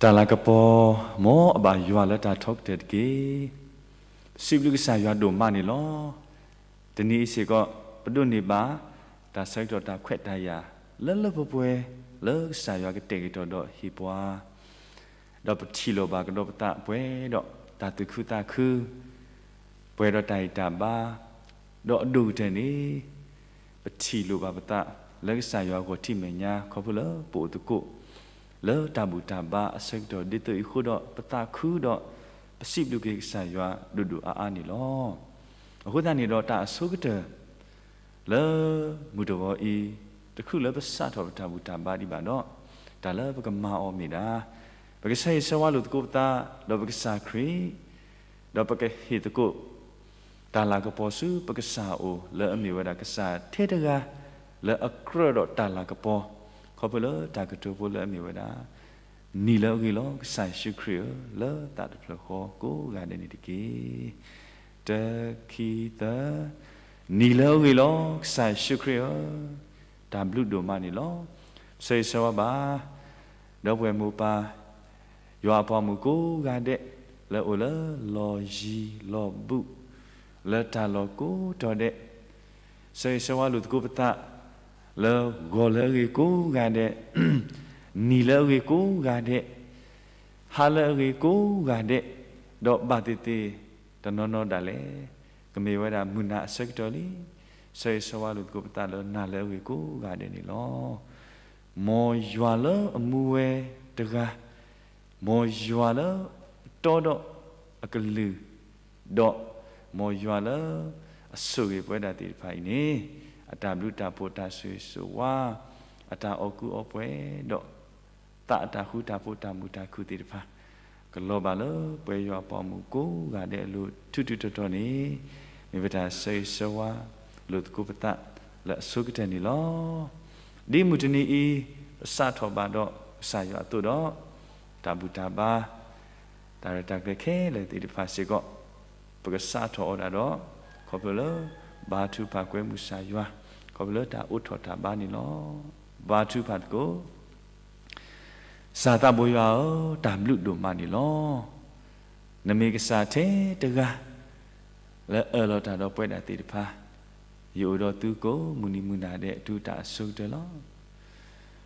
တၢ်လၤကပီၤ, မ်အဘၣ်ယွၤလၢတၢ်ထီကတၢၢ်တက့ၢ်. ပစံးဘျုးကစၢ်ယွၤဒိၣ်မးန့ၣ်လီၤ. တနံၤအံၤစ့ၢ်ကီး ပဒိးန့ၢ်ဘၣ် တၢ်ဆၢကတီၢ်တၢ်ခွဲးတၢ်ယာ် လၢလၢပှဲၤပှဲၤ လၢကစၢ်ယွၤကတဲာ်ကတီၤဒီးဟ့ၣ်ပှၤ ဒီးပထံၣ်လိာ်ဘၣ်ကဒီးပသးပှဲၤဒီးတၢ်သူၣ်ခုသးခု, ပှဲၤဒီးတၢ်ဂံၢ်တၢ်ဘါ, ဒီးအဒိၣ်ကတၢၢ်န့ၣ် ပထံၣ်လိာ်ဘၣ်ပသး လၢကစၢ်ယွၤဂီၢ်ထံးမဲာ်ညါ ခီဖျိလၢပအိၣ်သကိး လၢတၢ်ဘူၣ်တၢ်ဘါအဆၢကတီၢ်ဒ်သိးအံၤအဃိဒီး ပသးခုဒီး ပစံးဘျုးက့ၤကစၢ်ယွၤဒိၣ်ဒိၣ်အါအါန့ၣ်လီၤ. အဃိသတးန့ၣ်ဒီးတၢ်အဆိကတၢၢ် လၢမုၢ်တဂီၤအံၤ တချုးလၢပစးထီၣ်ပတၢ်ဘူၣ်တၢ်ဘါဒံးဘၣ်ဒီး တၢ်လၢပကမၤအီၤမ့ၢ်ဒၣ် ပကဆၢဂ့ၤဆၢဝါလိာ်သကိးပသး ဒီးပကစၢ်ခရံာ်, ဒီးပကဟ့ၣ်သကိး တၢ်လၤကပီၤဆူပကစၢ်အအိၣ် လၢအမ့ၢ်ဝဲဒၣ်ကစၢ်ထဲတဂၤ လၢအကြၢးဒီးတၢ်လၤကပီၤ ခီဖျိလၢတၢ်ကတိၤဖိလၢအမ့ၢ်ဝဲဒၣ် နံၤလၢအဂ့ၤလီၤ ကစၢ်ယ့ၣ်ၡူးခရံာ်ဧၢ, လၢသးတဖျၢၣ်ဃီကိးဂၤဒဲးန့ၣ်တက့ၢ်. တၢ ခံ သၢ, နံၤလၢအဂ့ၤလီၤ ကစၢ်ယ့ၣ်ၡူးခရံာ်ဧၢ, တၢ်ဘျုးဒိၣ်မးန့ၣ်လီၤ. ဆၢဂ့ၤဆၢဝါဘၣ် ဒီပုၢ်ဝဲၢ်မိၢ်ပၢ် ယွၤအပှၤမုၣ်ကိးဂၤဒဲး လၢအိၣ်လၢလီၢ်ယံၤလီၢ်ဘူး လၢတၢ်လီၢ်ကိးတီၤဒဲး, ဆၢဂ့ၤဆၢဝါလိာ်သကိးပသး လၢဂီၤလၢအဂ့ၤကိးဂၤဒဲး, နံၤလၢအဂ့ၤကိးဂၤဒဲး, ဟါလၢအဂ့ၤကိးဂၤဒဲး, ဒီးဘၣ်သ့ၣ်သ့ၣ် တနီၤနီၤဒၣ်လဲာ် ကမ့ၢ်ဝဲဒၣ်မုၢ်နၤအဆၢကတီၢ်လံ. ဆၢဂ့ၤဆၢဝါလိာ်သကိးပသးလၢနၤလၢအဂ့ၤကိးဂၤဒဲးန့ၣ်လီၤ. မ်ယွၤလၢအမူဝဲတဂၤ, မ်ယွၤလၢအတီဒီးအကလုၢ်, ဒီးမ်ယွၤလၢအဆိၣ်ဂ့ၤပဝဲဒၣ်သ့ၣ်တဖၣ်အံၤန့ၣ်, အတၢ်ဘျုးတၢ်ဖှိၣ်တၢ်ဆိၣ်ဂ့ၤဆိၣ်ဝါ, အတၢ်အီၣ်ကူအီပှဲၤဒီး သးအတၢ်ဃူတၢ်ဖိးတၢ်မုာ်တၢ်ခုၣ်သ့ၣ်တဖၣ်, ကလီၤဘၣ်လၢပဝဲယွၤအပှၤမုၣ်ကိးဂၤဒဲးအလိၤ ထူးထူးတီၤတီၤန့ၣ်, မ့ၢ်ပတၢ်ဆၢဂ့ၤဆၢဝါ လိာ်သကိးပသးလၢအဆိကတၢၢ်န့ၣ်လီၤ. ဒ်မုၢ်တနံၤအံၤ ပစးထီၣ်ဘၣ်ဒီးကစၢ်ယွၤအသိးဒီး တၢ်ဘူၣ်တၢ်ဘါ တၢ်ရဲၣ်တၢ်ကျဲၤခဲလၢာ်သ့ၣ်တဖၣ်စ့ၢ်ကီး, ပကစးထီၣ်အီၤဒၣ်ဒီး ခီဖျိလၢ ဘါထုကဖၣ်ကွဲမုာ်ကစၢ်ယွၤ, ခီဖျိလၢတၢ်အိးထီၣ်တၢ်ဘါန့ၣ်လီၤ. ဘါထုကဖၣ်သကိး ကစၢ်သးဘိယွၤဧၢ, တၢ်ဘျုးဒိၣ်မးန့ၣ်လီၤ. နမ့ၢ်ကစၢ်ထဲတဂၤ လၢအၢၣ်လီၤတၢ်ဒီးပဝဲဒၣ်သ့ၣ်တဖၣ်, ယအိၣ်ဒီးသုကိးမုၢ်နံၤမုၢ်နၤဒဲးတုၤတၢ်အဆိကတၢၢ်လီၤ.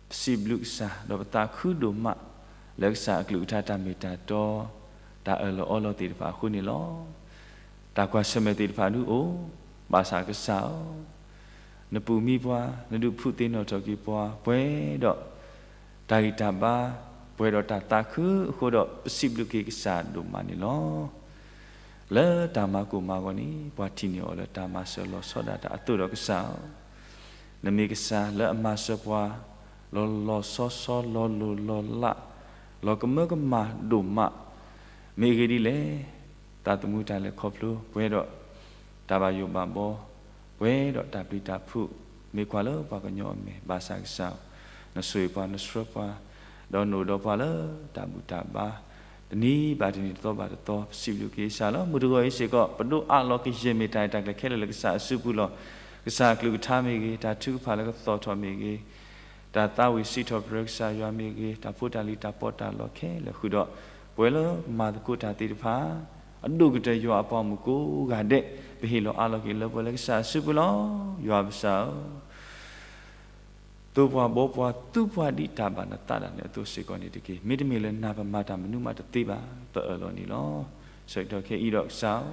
ပစံးဘျုးကစၢ် ဒီးပသးခုဒိၣ်မး လၢကစၢ်အကလုၢ်ကထါတၢ်မ့ၢ်တၢ်တီ, တၢ်အၢၣ်လီၤအီလီၤသ့ၣ်တဖၣ်အဃိန့ၣ်လီၤ. တၢ်ကွၢ်ဆၢၣ်မဲာ်သ့ၣ်တဖၣ်ဒုးအိၣ်, ဘၣ်ဆၣ်ကစၢ်ဧၢ, နပူၤမံပှၤ, နဒုးဖှူသ့ၣ်နီၣ်ထီၣ်က့ၤပှၤ, ပှဲၤဒီး တၢ်ဂံၢ်တၢ်ဘါ, ပှဲၤဒီးတၢ်သးခုအဃိဒီး ပစံးဘျုးက့ၤကစၢ်ဒိၣ်မးန့ၣ်လီၤ. လၢတၢ်မၤကိၢ်မၤဂီၤန့ၣ် ပှၤထံၣ်န့ၢ်အီၤလၢတၢ်မၤစၢၤလီၤဆီဒၣ်တၢ်အသိးဒီးကစၢ်ဧၢ, နမ့ၢ်ကစၢ်လၢအမၤစၢၤပှၤ လီၤလီၤဆီဆီ လီၤလိၢ်လီၤလး လီၤကမၢကမၣ်ဒိၣ်မး, မ့ၢ်အဂ့ၢ်ဒ်လဲၣ်, သးသမူတၢ်လဲၤခီဖျိပှဲၤဒီး တၢ်ဘၣ်ယိၣ်ဘၣ်ဘီ, ပှဲၤဒီးတၢ်ပျံၤတၢ်ဖုး, မ့ၢ်ကွၢ်လၢပှၤကညီအမဲာ်, ဘၣ်ဆၣ်ကစၢ်ဧၢ, နဆိၣ်ဂ့ၤပှၤ နဆှၢပှၤ, ဒီးနအိၣ်ဒီးပှၤလၢတၢ်ဘူၣ်တၢ်ဘါ, တနံၤဘၣ်တနံၤ တသီဘၣ်တသီ, ပစံးဘျုးက့ၤကစၢ်လီၤ. မုၢ်တဂီၤအံၤစ့ၢ်ကီး ပဒိးအးလီၤကယဲၢ်မ့ၢ်တၢ်ရဲၣ်တၢ်ကျဲၤခဲလၢာ်လၢကစၢ်အစုပူၤလီၤ. ကစၢ်အကလုၢ်ကထါမ့ၢ်ဂ့ၤ, တၢ်ထုကဖၣ်လၢကသီၣ်ထီၣ်မ့ၢ်ဂ့ၤ, တၢ်သးဝံၣ်စံးထီၣ်ပတြၢၤကစၢ်ယွၤမ့ၢ်ဂ့ၤ, တၢ်ဖိတၢ်လံၤတၢ်ပီးတၢ်လီခဲလၢာ်ဃုာ်ဒီး ပဝဲလၢမၤသကိးတၢ်သ့ၣ်တဖၣ်, အဒိၣ်ကတၢၢ်ယွၤအပှၤမုၣ်ကိးဂၤဒဲး, ပဟ့ၣ်လီၤအးလီၤက့ၤလၢပှဲၤလၢကစၢ်အစုပူၤလီၤ. ယွၤပစၢ်ဧၢ, သိပှၤဘှီပှၤ သူပှၤဒ်တၢ်ဘၣ်နသးဒၣ်နဲအသိးစ့ၢ်ကီးန့ၣ်တက့ၢ်. မ့တမ့ၢ်လၢနၤပမၤတၢ်မနုၤမးတသ့ဘၣ်, ပအၢၣ်လီၤန့ၣ်လီၤ. ဆၢကတီၢ်ခဲအံၤဒီးကစၢ်ဧ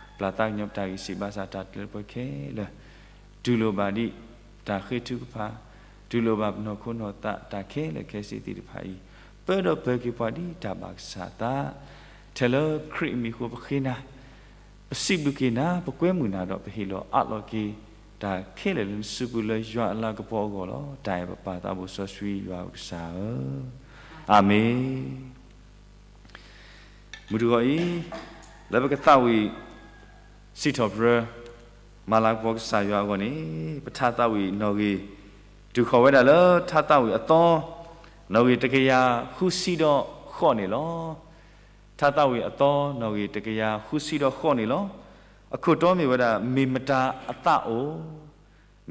ၢ, ပျၢ်သးကညီၤပတၢ်ဂံၢ်စၢ်ဘါစၢ်တၢ်ကျဲၤတပှဲၤခဲလၢာ်, တူၢ်လိာ်ဘၣ်ဒ်တၢ်ဃ့ထုကဖၣ်, တူၢ်လိာ်ဘၣ်ပနီၢ်ခိနီၢ်သးတၢ်ခဲလၢာ်ခဲဆ့သ့ၣ်တဖၣ်အံၤ, ပၢဒီးပၢၤက့ၤပှၤဒ်တၢ်ဘၣ်ကစၢ်အသး, ထဲလၢခရံာ်အမံၤအဃိပဃ့နၤ, ပစံးဘျုးက့ၤနၤ, ပကွဲမုာ်နၤဒီးပဟ့ၣ်လီၤအးလီၤက့ၤ တၢ်ခဲလၢာ်လၢနစုပူၤလၢယွၤအလၤကပီၤအဂီၢ်လီၤ. တၢ်အဲၣ်ပပၢ်သးဘိစီဆှံယွၤပကစၢ်ဧၢ, အၤမ့ၣ်. မုၢ်တဂီၤအံၤ, လၢပကသးဝံၣ် စံးထီၣ်ပတြၢၤ မၤလၤကပီၤကစၢ်ယွၤအဂီၢ်န့ၣ်, ပထါသးဝံၣ်နီၣ်ဂံၢ် တုၤဃီၤဝဲဒၣ်လၢထါသးဝံၣ်အသီ နီၣ်ဂံၢ်တကယၤဃုဆံဒီးဃိးန့ၣ်လီၤ. ထါသးဝံၣ်အသီ နီၣ်ဂံၢ်တကယၤဃုဆံဒီးဃိးန့ၣ်လီၤ. အခိၣ်တီမ့ၢ်ဝဲဒၣ် မ့ၢ်မတၤအသးအိၣ်,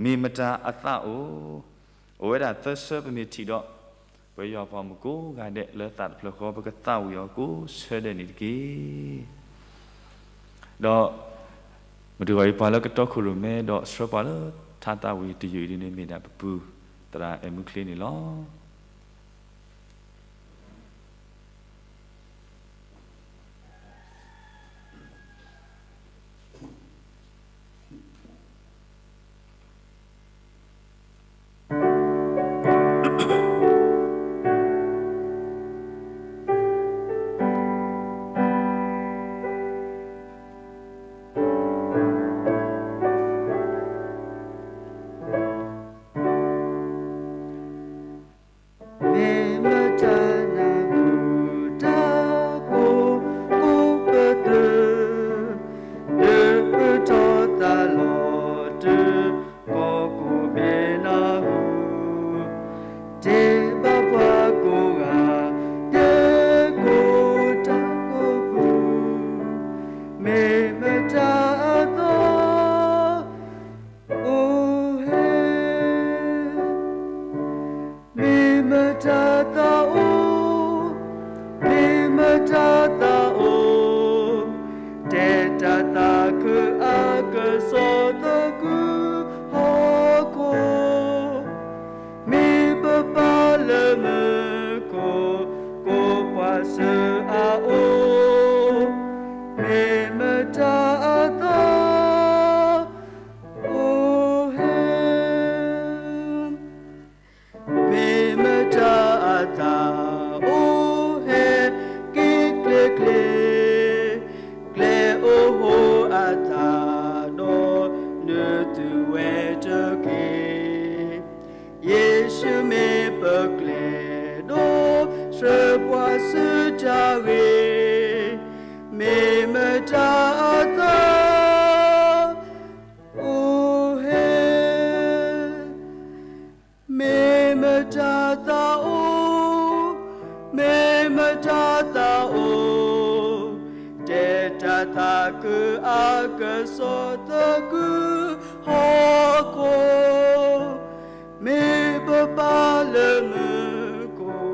မ့ၢ်မတၤအသးအိၣ်, အိၣ်ဝဲဒၣ်သၢဆၢပမ့ၢ်ထံၣ်ဒီး ပယီၤပှၤမုၣ်ကိးဂၤဒဲးလၢသးတဖျၢၣ်ဃီ ပကသးဝံၣ်အီၤကိးဆၢဒဲးန့ၣ်တက့ၢ်. ဒီး မုၢ်တဂီၤအံၤ ပှၤလၢကတီခိၣ်ရိၣ်မဲ ဒီးဆှၢပှၤလၢထါသးဝံၣ်တယုၢ်အံၤန့ၣ် မ့ၢ်ဒၣ်ပပုၢ်သရၣ်အဲၣ်မုၢ်ချ့န့ၣ်လီၤ. မ့ၢ်မတၤနၢ်ဟူတၢ်ကိး ကိးပသူ ဒုးအုၣ်ထီၣ်သးလီၤတုၤ ကီၢ်ကိးဘ့ၣ်နၢ်ဟူ တဲဘၣ်ပှၤကိးဂၤ ဒဲးကိးတၢ်ကိးပူၤ မ့ၢ်မတၤအသီ အိၣ်ဟဲ မ့ၢ်မတၤသးအိၣ် မ့ၢ်မတၤသးအိၣ် တဲတၢ်သးခုအကစီၣ်သကုၤဟီၣ်ခိၣ် မ့ၢ်ပပၢ်လၢမူခိၣ် ကိးပှၤစၢၤအအိၣ် မ့ၢ်မတၤအသီ အိၣ်ဟဲ မ့ၢ်မတၤအသးအိၣ်ဟဲ က့ၤကျဲၤကျဲၤ ကျဲအိၣ်ဟိအသးဒီး နုာ်သုဝဲတက့ၢ်. ယ့ၣ်ၡူးမ့ၢ်ပကျဲဒိၣ် ဆှၢပှၤဆူတၢ်ဂ့ၤ မ့ၢ်မတၤအသီ အိၣ်ဟဲ မ့ၢ်မတၤသးအိၣ် မ့ၢ်မတၤသးအိၣ် တဲတၢ်သးခုအကစီၣ်သကုၤဟီၣ်ခိၣ် မ့ၢ်ပပၢ်လၢမူခိၣ်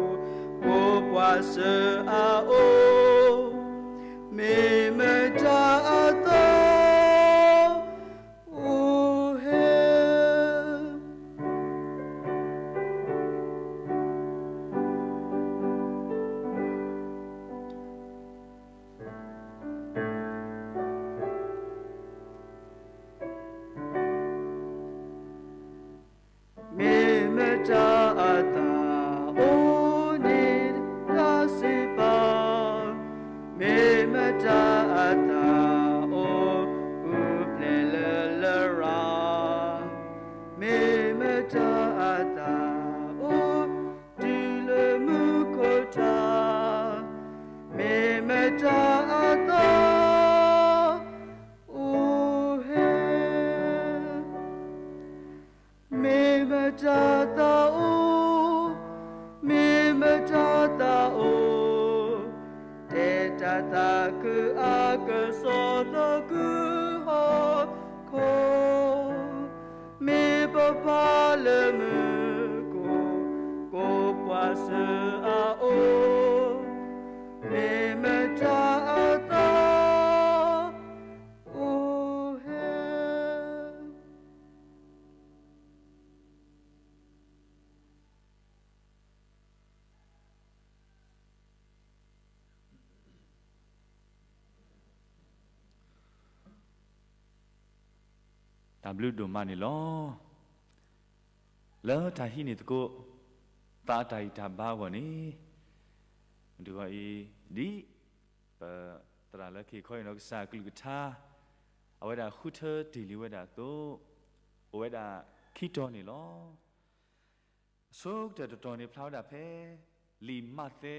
ကိးပှၤစၢၤအအိၣ် မ့ၢ်မတၤအသီ အိၣ်ဟဲ မ့ၢ်မတၤအသးအိၣ်န့ၣ်တၢ်စံးပာ်, မ့ၢ်မတၤအသးအိၣ် အူပျဲၢ်လၢလရာ်, မ့ၢ်မတၤအသးအိၣ် တုၤလၢမူခိၣ်ထါ, မ့ၢ်မတၤအသး အိၣ်ဟဲ မ့ၢ်မတၤသးအိၣ်, မ့ၢ်မတၤသးအိၣ်, တဲတၢ်သးခုအကစီၣ်သကုၤဟီၣ်ခိၣ်, မ့ၢ်ပပၢ်လၢမူခိၣ်, ကိးပှၤစၢၤအအိၣ်, မ့ၢ်မတၤအသး အိၣ်ဟဲ တၢ်ဘျုးဒိၣ်မးန့ၣ်လီၤ. လၢတၢ်ဟံးန့ၢ်သကိး သးအတၢ်ဂံၢ်တၢ်ဘါအဂီၢ်န့ၣ်, မုၢ်တဂီၤအံၤ ဒ် ပသရၣ်လၢကဟ့ၣ်ခီအံၤနီၤ ကစၢ်အကလုၢ်ကထါ အဝဲဒၣ်ဃုထၢတ့ၢ်လံဝဲဒၣ်အသိး, အိၣ်ဝဲဒၣ်ခံတီၤန့ၣ်လီၤ. အဆိကတၢၢ်တတီၤန့ၣ် ဖျါဝဲဒၣ်ဖဲ လံာ်မးသဲ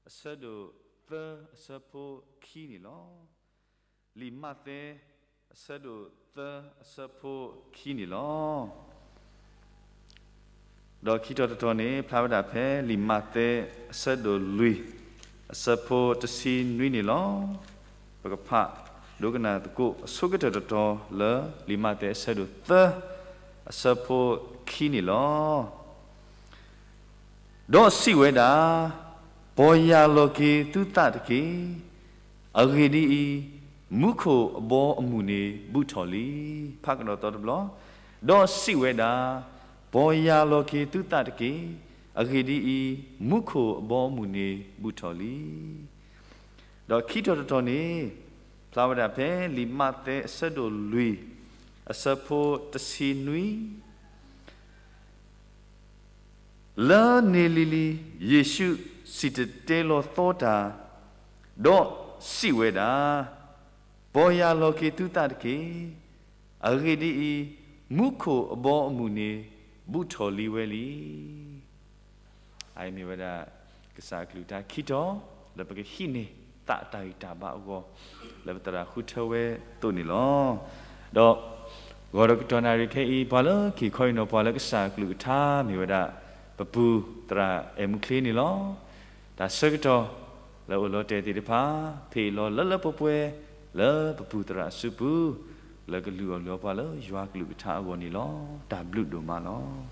အဆၢဒိၣ်သၢ အဆၢဖိခံန့ၣ်လီၤ. လံာ်မးသဲ အဆၢဒိၣ်သၢ အဆၢဖိခံန့ၣ်လီၤ. ဒီးခံတီၤတတီၤန့ၣ် ဖျါဝဲဒၣ်ဖဲလံာ်မးသဲ အဆၢဒိၣ်လွံၢ် အဆၢဖိတဆံနွံန့ၣ်လီၤ. ပကဖးဒိကနၣ်သကိး အဆိကတၢၢ်တတီၤလၢ လံာ်မးသဲ အဆၢဒိၣ်သၢ အဆၢဖိခံန့ၣ်လီၤ. ဒီးစံးဝဲဒၣ်, ပီၢ်ယၢ်လီၤက့ၤသုသးတက့ၢ်. အဂ့ၢ်ဒ်အံၤ, မူခိၣ်အဘီအမုၢ်န့ၣ်ဘူးထီၣ်လံ. ဖးကဒီးသီတဘျီ, ဒီးစံးဝဲဒၣ်, ပီၢ်ယၢ်လီၤက့ၤသုသးတက့ၢ်. အဂ့ၢ်ဒ်အံၤ, မူခိၣ်အဘီအမုၢ်န့ၣ်ဘူးထီၣ်လံ. ဒီးခံထီၣ်တထီၣ်န့ၣ်, ဖျါဝဲဒၣ်ဖဲလံာ်မးသဲအဆၢဒိၣ်လွံၢ်, အဆၢဖိတဆံနွံ လၢန့ၣ်လံၤလံၤ ယ့ၣ်ၡူးစံၣ်တဲၤတဲလီၤသီတၢ်, ဒီးစံးဝဲဒၣ်, ပီၢ်ယၢ်လီၤက့ၤသုသးတက့ၢ်. အဂ့ၢ်ဒ်အံၤ, မူခိၣ်အဘီအမုၢ်န့ၣ် ဘူးထီၣ်လံဝဲလံ. အအံၤမ့ၢ်ဝဲဒၣ် ကစၢ်အကလုၢ်ကထါခံထီၣ် လၢပကဟံးန့ၢ်သးတၢ်ဂံၢ်တၢ်ဘါအဂီၢ်, လၢပသရၣ်ဃုထၢဝဲအသိးန့ၣ်လီၤ. ဒီးဂီၤဒီးကတီၢ်နၣ်ရံၣ်ခဲအံၤ ပှၤလၢက့ၤခီအံၤနီၤ ပှၤလၢကစၢ်အကလုၢ်ကထါမ့ၢ်ဝဲဒၣ် ပပူၤသရၣ်အဲၣ်မူချ့န့ၣ်လီၤ. တၢ်ဆၢကတီၢ်လၢအိၣ်လီၤတဲာ်သ့ၣ်တဖၣ် ဖ့ၣ်လီၤလၢလၢပှဲၤပှဲၤ လၢပပူၤသရၣ်အစုပူၤ လၢကလုၢ်အီၣ်လုၢ်အီပှၤလၢယွၤကလုၢ်ကထါအဂီၢ်န့ၣ်လီၤ. တၢ်ဘျုးဒိၣ်မးလီၤ.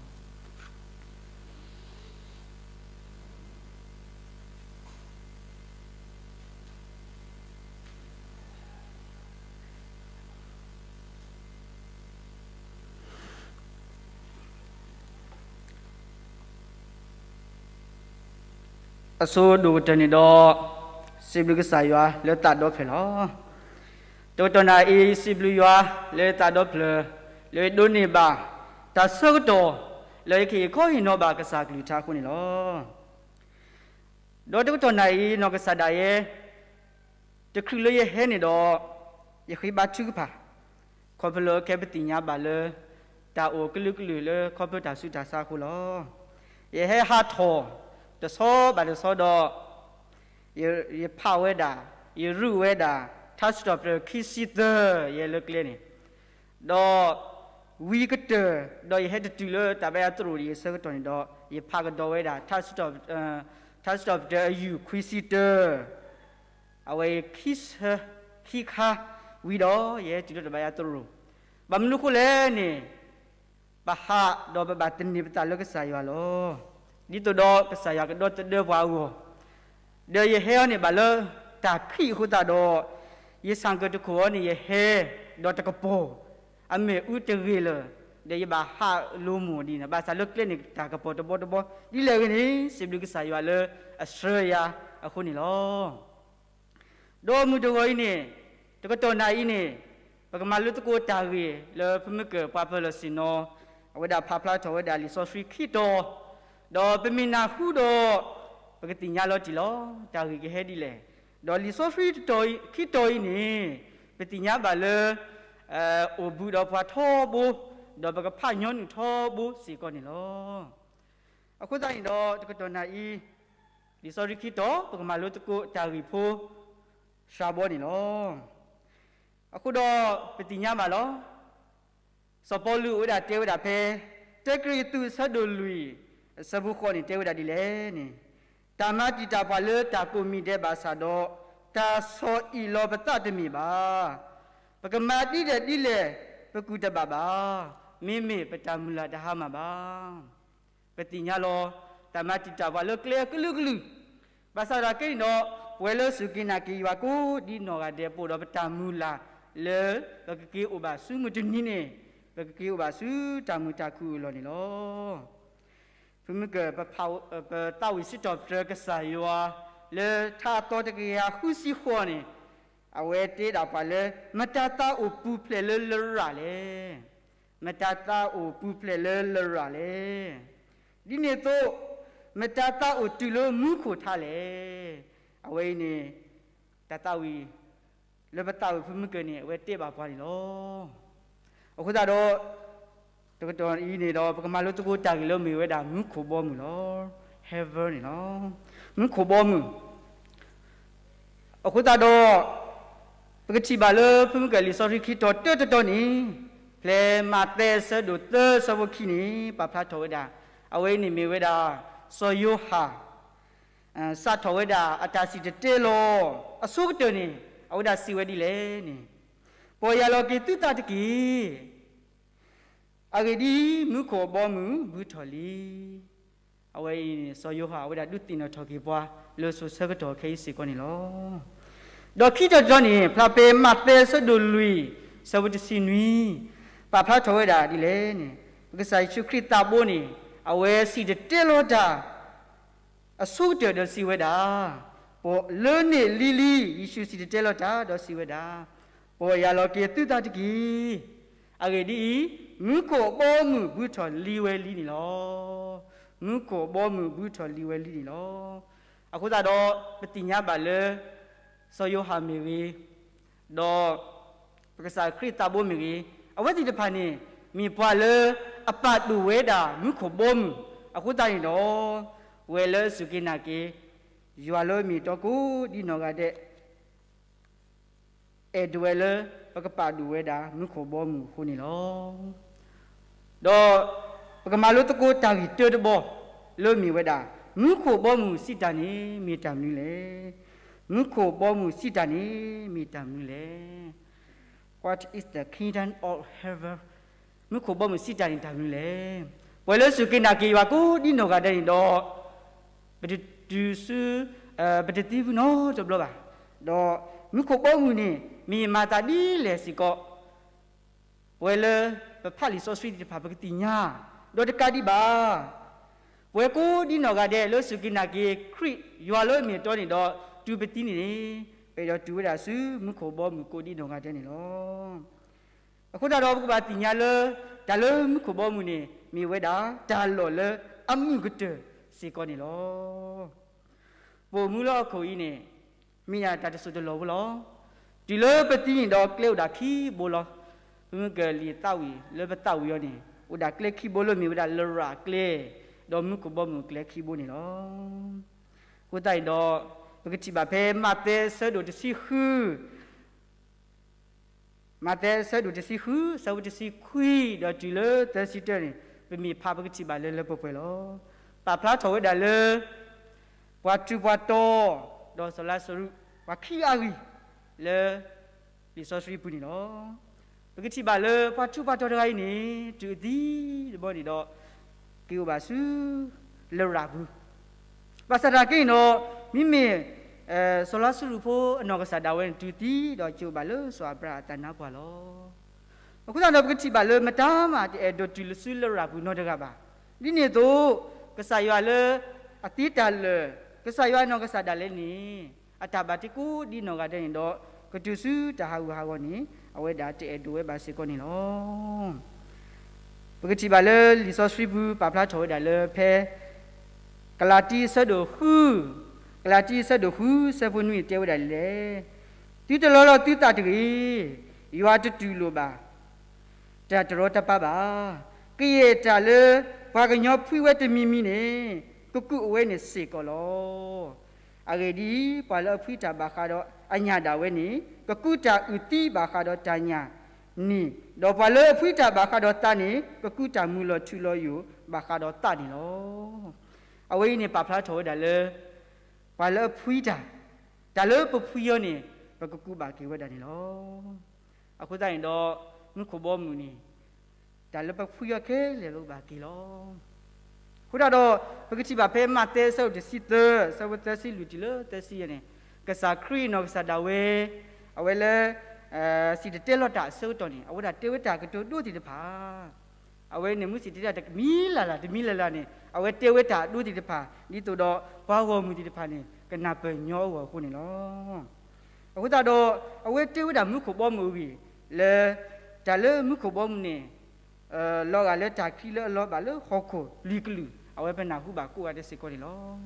အဆိဒိၣ်ကတၢၢ်န့ၣ်ဒီး, စံးဘျုးကစၢ်ယွၤလၢသးဒီဖျၢၣ်လီၤ. တကတီၢ်နၣ်အံၤ စံးဘျုးယွၤလၢသးဒီဖျၢၣ်, လၢယဒိးန့ၢ်ဘၣ်တၢ်ဆၢကတီၢ် လၢယကဟ့ၣ်ခီဟ့ၣ်နီၤဘၣ်ကစၢ်ကလုၢ်ကထါအဃိန့ၣ်လီၤ. ဒီးတကတီၢ်နၣ်အံၤ နီၢ်ကစၢ်ဒၣ်ယဲ တချုးလၢယဟဲန့ၣ်ဒီး, ယဃ့ဘါထုကဖၣ်, ခီဖျိလၢခဲပသ့ၣ်ညါဘၣ်လၢ တၢ်အိၣ်ကလုာ်ကလုာ်လၢခီဖျိတၢ်ဆူးတၢ်ဆါအဃိလီၤ. ယဟဲဟးထီၣ်တဆီဘၣ်တဆီဒီး, ယဖးဝဲဒၣ်, ယရူးဝဲဒၣ် ထါစံးထီၣ်ပတြၢၤခံဆံသၢ ယဲလၢကျဲန့ၣ်, ဒီးဝံၤကတၢၢ်, ဒီးယဟဲတတုၤလၢတၢ်ဘါယွၤသရိာ်ဒံးအဆၢကတီၢ်န့ၣ်ဒီး, ယဖးကဒီးဝဲဒၣ် ထါစံးထီၣ်ပတြၢၤအယုၢ်ခွံဆံတၢ, အဝဲအံၤခံဆၢခံခါဝံၤဒီး ယဟဲတုၤလၢတၢ်ဘါယွၤသရိာ်, ဘၣ်မနုၤအဃိလဲၣ်န့ၣ်, ပဟးဒီးပဘၣ်သန့ၤပသးလၢကစၢ်ယွၤလီၤ. ဒ်သိးဒီးကစၢ်ယွၤကဒီသဒၢပှၤအဂီၢ်, ဒီးယဟဲအီၤန့ၣ်ဘၣ်လၢတၢ်ခံးအဃိသတးဒီး, ယဆၣ်ကၢၣ်တခိၣ်အီၤန့ၣ် ယဟဲဒီးတကပီၤ, အမ့ၣ်အူတဂ့ၤလၢၤ, ဒီးယဘၣ်ဟးလိၤမိၢ်ဒ်န့ၣ်, ဘၣ်ဆၣ်လၢကျဲန့ၣ်တၢ်ကပီၤတဘီတဘီ, ဒ်လဲၣ်ဂ့ၤန့ၣ် စံးဘျုးကစၢ်ယွၤလၢအဆှၢယၤအဃိန့ၣ်လီၤ. ဒီးမုၢ်တဂီၤအံၤန့ၣ်, တကတီၢ်နၣ်အံၤန့ၣ်, ပကမၤလိသကိးတၢ်ဂ့ၢ်လၢဖုမုၢ်ကၢၢ်ပှၤပၢၤလီၢ်ဆ့ၣ်နီၤ, အဝဲဒၣ်ဖးဖျါထီၣ်ဝဲဒၣ်လံာ်စီဆှံခံတီၤ, ဒီးပမ့ၢ်နၢ်ဟူဒီး, ပကသ့ၣ်ညါလီၤတံၢ်လီၤ, တၢ်ဂ့ၢ်ကဟဲဒ်လဲၣ်. ဒီးလံာ်စီဆှံတတီၤခံတီၤအံၤန့ၣ်, ပသ့ၣ်ညါဘၣ်လၢ အိၣ်ဘူးဒီးပှၤထီဘိ, ဒီးပကဖးညီနုၢ်ထီဘိစ့ၢ်ကီးန့ၣ်လီၤ. အဃိသတးန့ၣ်ဒီး တကတီၢ်နၣ်အံၤ, လံာ်စီဆှံခံတီၤ ပကမၤလိသကိးတၢ်ဂ့ၢ်ဖိ စှၤဘီန့ၣ်လီၤ. အဃိဒီးပသ့ၣ်ညါဘၣ်လီၤ. စီၤပီလူးအိၣ်ဝဲဒၣ်တဲဝဲဒၣ်ဖဲ တၢကရံၣ်သူးအဆၢဒိၣ်လွံၢ် အဆၢဖိဃိးန့ၣ် တဲဝဲဒၣ်ဒ်လဲၣ်န့ၣ်, တၢ်မၤတံာ်တာ်ပှၤလၢတၢ်ကိးမံၤဒဲးဘၣ်ဆၣ်ဒီး, တၢ်ဆီၣ်အံၣ်လီၤပသးတမ့ၢ်ဘၣ်. ပကမၤဒ်လဲၣ်ဒ်လဲၣ် ပကူၣ်တဘၣ်ဘၣ်. မ့မ့ၢ်ပတၢ်မုၢ်လၢ်တဟါမၢ်ဘၣ်. ပသ့ၣ်ညါလီၤ, တၢ်မၤတံာ်တာ်ပှၤလၢကျဲအကလုာ်ကလုာ်, ဘၣ်ဆၣ်ဒီးကဲန့ၣ်ဒီး, ပဝဲလၢစူၢ်က့ၤနာ်က့ၤယွၤကိးဒ်နီၢ်ဂၤဒဲး ပအိၣ်ဒီးပတၢ်မုၢ်လၢ်လၢ ပကက့ၤအိၣ်ဘၣ်ဆူမုၢ်တနံၤန့ၣ်, ပကက့ၤအိၣ်ဘၣ်ဆူတၢ်မုာ်တၢ်ခုၣ်အလီၢ်န့ၣ်လီၤ. ဖုမုၢ်ကၢၢ် ပသးဝံၣ်စံးထီၣ်ပတြၢၤကစၢ်ယွၤ လၢထါအသီတကယၤဃုဆံဃိးန့ၣ်, အဝဲတဲဒၣ်ပှၤလၢ မတၤသးအိၣ်ပူၤဖျဲးလၢလရာ်လဲၣ်. မတၤသးအိၣ်ပူၤဖျဲးလၢလရာ်လဲၣ်. ဒ်န့ၣ်အသိး, မတၤသးအိၣ်တုၤလၢမူခိၣ်ထါလဲၣ်. အဝဲအံၤန့ၣ်, တၢ်သးဝံၣ်လၢပသးဝံၣ်ဖုမုၢ်ကၢၢ်န့ၣ် အဝဲတဲဘၣ်ပှၤန့ၣ်လီၤ. အဃိသတးဒီး, တကတီၢ်အံၤန့ၣ်ဒီး ပကမၤလိသကိးတၢ်ဂ့ၢ်လၢမ့ၢ်ဝဲဒၣ်မူခိၣ်ဘီမုၢ်လီၤ. Heaven န့ၣ်လီၤ. မူခိၣ်ဘီမုၢ် အဃိသတးဒီး, ပကထံၣ်ဘၣ်လၢဖုမုၢ်ကၢၢ်လံာ်စီဆှံခံတီၤတၢတတီၤန့ၣ်, ဖဲမးသဲအဆၢဒိၣ်သၢအဆၢဖိခံန့ၣ် ပာ်ဖျါထီၣ်ဝဲဒၣ်, အဝဲအံၤန့ၣ်မ့ၢ်ဝဲဒၣ် စီၤယိၤဟၣ် စးထီၣ်ဝဲဒၣ်အတၢ်စံၣ်တဲၤတဲလီၤ အဆိကတၢၢ်န့ၣ် အဝဲဒၣ်စံးဝဲဒ်လဲၣ်န့ၣ်, ပီၢ်ယၢ်လီၤက့ၤသုသးတက့ၢ်. အဂ့ၢ်ဒ်အံၤ, မူခိၣ်အဘီအမုၢ်ဘူးထီၣ်လံ. အဝဲအံၤန့ၣ် စီၤယိၤဟၣ်အဝဲဒၣ်ဒုးသ့ၣ်နီၣ်ထီၣ်က့ၤပှၤ လၢစိၤဆၢကတီၢ်ခဲအံၤစ့ၢ်ကီးန့ၣ်လီၤ. ဒီးခံတီၤတတီၤန့ၣ် ဖျါဖဲမးသဲအဆၢဒိၣ်လွံၢ် ဆၢဖိတဆံနွံ, ပာ်ဖျါထီၣ်ဝဲဒၣ်ဒ်လဲၣ်န့ၣ်, ပကစၢ်ယ့ၣ်ၡူးခရံာ်သးဘိန့ၣ် အဝဲစံၣ်တဲၤတဲလီၤတၢ် အဆိကတၢၢ်ဒီးစံးဝဲဒၣ်, ပလၢန့ၣ်လံလံ ယ့ၣ်ၡူးစံၣ်တဲၤတဲလီၤတၢ်ဒီးစံးဝဲဒၣ်, ပီၢ်ယၢ်လီၤက့ၤသုသးတက့ၢ်. အဂ့ၢ်ဒ်အံၤ, မူခိၣ်ဘီမုၢ်ဘုထီၣ်လံဝဲလံန့ၣ်လီၤ. မူခိၣ်ဘီမုၢ်ဘုထီၣ်လံဝဲလံန့ၣ်လီၤ. အဃိသတးဒီး ပသ့ၣ်ညါဘၣ်လၢ စီၤယိၤဟၣ်မ့ၢ်ဂ့ၤ, ဒီး ပကစၢ်ခရံာ်သးဘိမ့ၢ်ဂ့ၤ, အဝဲသ့ၣ်တဖၣ်န့ၣ် မ့ၢ်ပှၤလၢအပာ်ဒိၣ်ဝဲဒၣ်မူခိၣ်ဘီမုၢ်, အဃိသတးန့ၣ်ဒီး ပဝဲလၢစူၢ်က့ၤနာ်က့ၤ ယွၤလၢအမ့ၢ်အတီကိးဒ်နီၢ်ဂၤဒဲး အဲၣ်ဒိးဝဲလၢ ပကပာ်ဒိၣ်ဝဲဒၣ်မူခိၣ်ဘီမုၢ်အဃိန့ၣ်လီၤ. ဒီး ပကမၤလိသကိးတၢ်ဂ့ၢ်တၢတဘီ လၢမ့ၢ်ဝဲဒၣ် မူခိၣ်ဘီမုၢ်စံးတၢ်န့ၣ် မ့ၢ်တၢ်မနုၤလဲၣ်. မူခိၣ်ဘီမုၢ်စံးတၢ်န့ၣ် မ့ၢ်တၢ်မနုၤလဲၣ်. What is the kingdom of heaven? မူခိၣ်ဘီမုၢ်စံးတၢ်န့ၣ်တၢ်မနုၤလဲၣ်. ပဝဲလၢစူၢ်က့ၤနာ်က့ၤယွၤကိးဒ်နီၢ်ဂၤဒဲးန့ၣ်ဒီး ပတတုၤဆူ ပတသံဖုနီတဘျီဘၣ်. ဒီးမူခိၣ်ဘီမုၢ်န့ၣ် မ့ၢ်မၤသးဒ်လဲၣ်စ့ၢ်ကီး ပဝဲလၢပဖးလံာ်စီဆှံသ့ၣ်တဖၣ် ပကသ့ၣ်ညါ, ဒီးတကးဒံးဘၣ် ပဝဲကိးဒ်နီၢ်ဂၤဒဲးလၢစူၢ်က့ၤနာ်က့ၤခရံာ်ယွၤလၢအမ့ၢ်အတီန့ၣ်ဒီး တုၤပသံန့ၣ်န့ၣ် ပအဲၣ်ဒိးတုၤဝဲဒၣ်ဆူမူခိၣ်ဘီမုၢ်ကိးဒ်နီၢ်ဂၤဒဲးန့ၣ်လီၤ. အဃိသတးဒီးပကဘၣ်သ့ၣ်ညါလၢ တၢ်လၢမူခိၣ်ဘီမုၢ်န့ၣ် မ့ၢ်ဝဲဒၣ်တၢ်လီၢ်လၢအမုာ်ကတၢၢ်စ့ၢ်ကီးန့ၣ်လီၤ. ပိာ်မူလၢဟီၣ်ခိၣ်အံၤန့ၣ် မ့ၢ်ဒၣ်တၢ်တစိၢ်တလီၢ်ဖိလီၤ. တုၤလၢပသံန့ၣ်ဒီးကျဲအိၣ်ဒၣ်ခံဘိလီၤ. ပမ့ၢ်ကလံာ်သးဝံၣ်လၢပသးဝံၣ်အီၤန့ၣ် အိၣ်ဒၣ်ကျဲခံဘိလၢမ့ၢ်ဝဲဒၣ်လရာ်ကျဲ ဒီးမူခိၣ်ဘီမုၢ်ကျဲခံဘိန့ၣ်လီၤ. အဃိသတးန့ၣ်ဒီး ပကထံၣ်ဘၣ်ဖဲမးသဲအဆၢဒိၣ်တဆံဃု မးသဲအဆၢဒိၣ်တဆံဃု ဆၢဖိတဆံခွံ ဒီးတုၤလၢသၢဆံတၢန့ၣ် ပမ့ၢ်ဖးပကထံၣ်ဘၣ်လၢလၢပှဲၤပှဲၤလီၤ. ပာ်ဖျါထီၣ်ဝဲဒၣ်လၢ ပှၤထူးပှၤတီၤ ဒီးစီၤလါစရူး ပှၤခံဂၤအဂ့ၢ် လၢ လံာ်စီဆှံပူၤန့ၣ်လီၤ. ပကထံၣ်ဘၣ်လၢပှၤထူးပှၤတီၤတဂၤအံၤန့ၣ် တုၤအသံတဘီန့ၣ်ဒီး က့ၤအိၣ်ဘၣ်ဆူ လရာ်ပူၤ ဘၣ်ဆၣ်သနာ်က့န့ၣ်ဒီး မ့မ့ၢ် စီၤလါစရူးဖိအနီၢ်ကစၢ်ဒၣ်ဝဲန့ၣ် တုၤသံဒီးက့ၤအိၣ်ဘၣ်လၢစီၤအၤဘြၤဟၣ်အသးနါပှၢ်လီၤ. အဃိသတးဒီး ပကထံၣ်ဘၣ်လၢမတၤမၤတအဲၣ်ဒိးတုၤလၢဆူလရာ်ပူၤနီတဂၤဘၣ်. ဒ်န့ၣ်အသိး ကစၢ်ယွၤလၢအသ့တၢ်လၢာ် ကစၢ်ယွၤအနီၢ်ကစၢ်ဒၣ်လဲာ်န့ၣ် အတၢ်ဘၣ်တ့ကိးဒ်နီၢ်ဂၤဒဲးန့ၣ်ဒီး ကတုၤဆူတၢ်ဟးဂူာ်ဟးဂီၤန့ၣ် အဝဲဒၣ်တအဲၣ်ဒိးဝဲဘၣ်စ့ၢ်ကီးန့ၣ်လီၤ. ပကထံၣ်ဘၣ်လၢလံာ်စီဆှံပူၤပာ်ဖျါထီၣ်ဝဲဒၣ်လၢဖဲ ကလၤတံအဆၢဒိၣ်ဃု, ကလၤတံအဆၢဒိၣ်ဃု ဆၢဖိနွံန့ၣ်တဲဝဲဒၣ်ဒ်လဲၣ်, သုတလီလီၤသုသးတဂ့ၤ, ယွၤတတူၢ်လိာ်ဘၣ် တၢ်တရီတပါဘၣ်. ကယဲၢ်တၢ်လၢပှၤကညီဖှံဝဲတမံၤမံၤန့ၣ် ကကူးအဝဲန့ၣ်စ့ၢ်ကီးလီၤ. အဂ့ၢ်ဒ်အံၤ, ပှၤလၢအဖှံတၢ်ဘၣ်ဃးဒီးအညၣ်ဒၣ်ဝဲန့ၣ် ကကူးတၢ်အုၣ်သံဘၣ်ဃးဒီးတၢ်ညၣ်န့ၣ်, ဒီးပှၤလၢအဖှံတၢ်ဘၣ်ဃးဒီးသးန့ၣ် ကကူးတၢ်မုာ်လီၤထူလီၤယိာ်ဘၣ်ဃးဒီးသးန့ၣ်လီၤ. အဝဲအံၤန့ၣ်ပာ်ဖျါထီၣ်ဝဲဒၣ်လၢ ပှၤလၢအဖှံတၢ်, တၢ်လၢပဖှံအီၤန့ၣ် ပကကူးဘၣ်က့ၤဝဲဒၣ်န့ၣ်လီၤ. အဃိသတးန့ၣ်ဒီး မူခိၣ်ဘီမုၢ်န့ၣ် တၢ်လၢပဖှံအီၤခဲလၢာ်ပကဘၣ်က့ၤလီၤ. အဃိသတးဒီး ပကထံၣ်ဘၣ်ဖဲမးသဲအဆၢဒိၣ်တဆံသၢ အဆၢဖိသၢဆံလွံၢ်တုၤလၢသၢဆံယဲၢ်န့ၣ်, ကစၢ်ခရံာ်အနီၢ်ကစၢ်ဒၣ်ဝဲ အဝဲလၢ စံၣ်တဲၤတဲလီၤတၢ်အဆၢကတီၢ်န့ၣ် အဝဲဒၣ်တဲဝဲတၢ်ကတိၤဒိသ့ၣ်တဖၣ် အဝဲန့ၣ်မ့ၢ်စံၣ်တဲၤတဲလီၤတၢ်တမံၤလၢ်လၢ် တမံၤလၢ်လၢ်န့ၣ် အဝဲတဲဝဲတၢ်အဒိသ့ၣ်တဖၣ် ဒ်သိးဒီးပှၤဂီၢ်မုၢ်သ့ၣ်တဖၣ်န့ၣ် ကနၢ်ပၢၢ်ညီအဂီၢ်အဃိန့ၣ်လီၤ. အဃိသတးဒီး အဝဲတဲဝဲဒၣ်မူခိၣ်ဘီမုၢ်အဂ့ၢ်လၢ တၢ်လၢမူခိၣ်ဘီမုၢ်န့ၣ် လီၤဂာ်လၢတၢ်ချံလၢအလီၤဘၣ်လၢဟီၣ်ခိၣ်လွံၢ်ကလုာ် အဝဲပနၢ်ဟူဘၣ်ကိးဂၤဒဲးစ့ၢ်ကီးန့ၣ်လီၤ.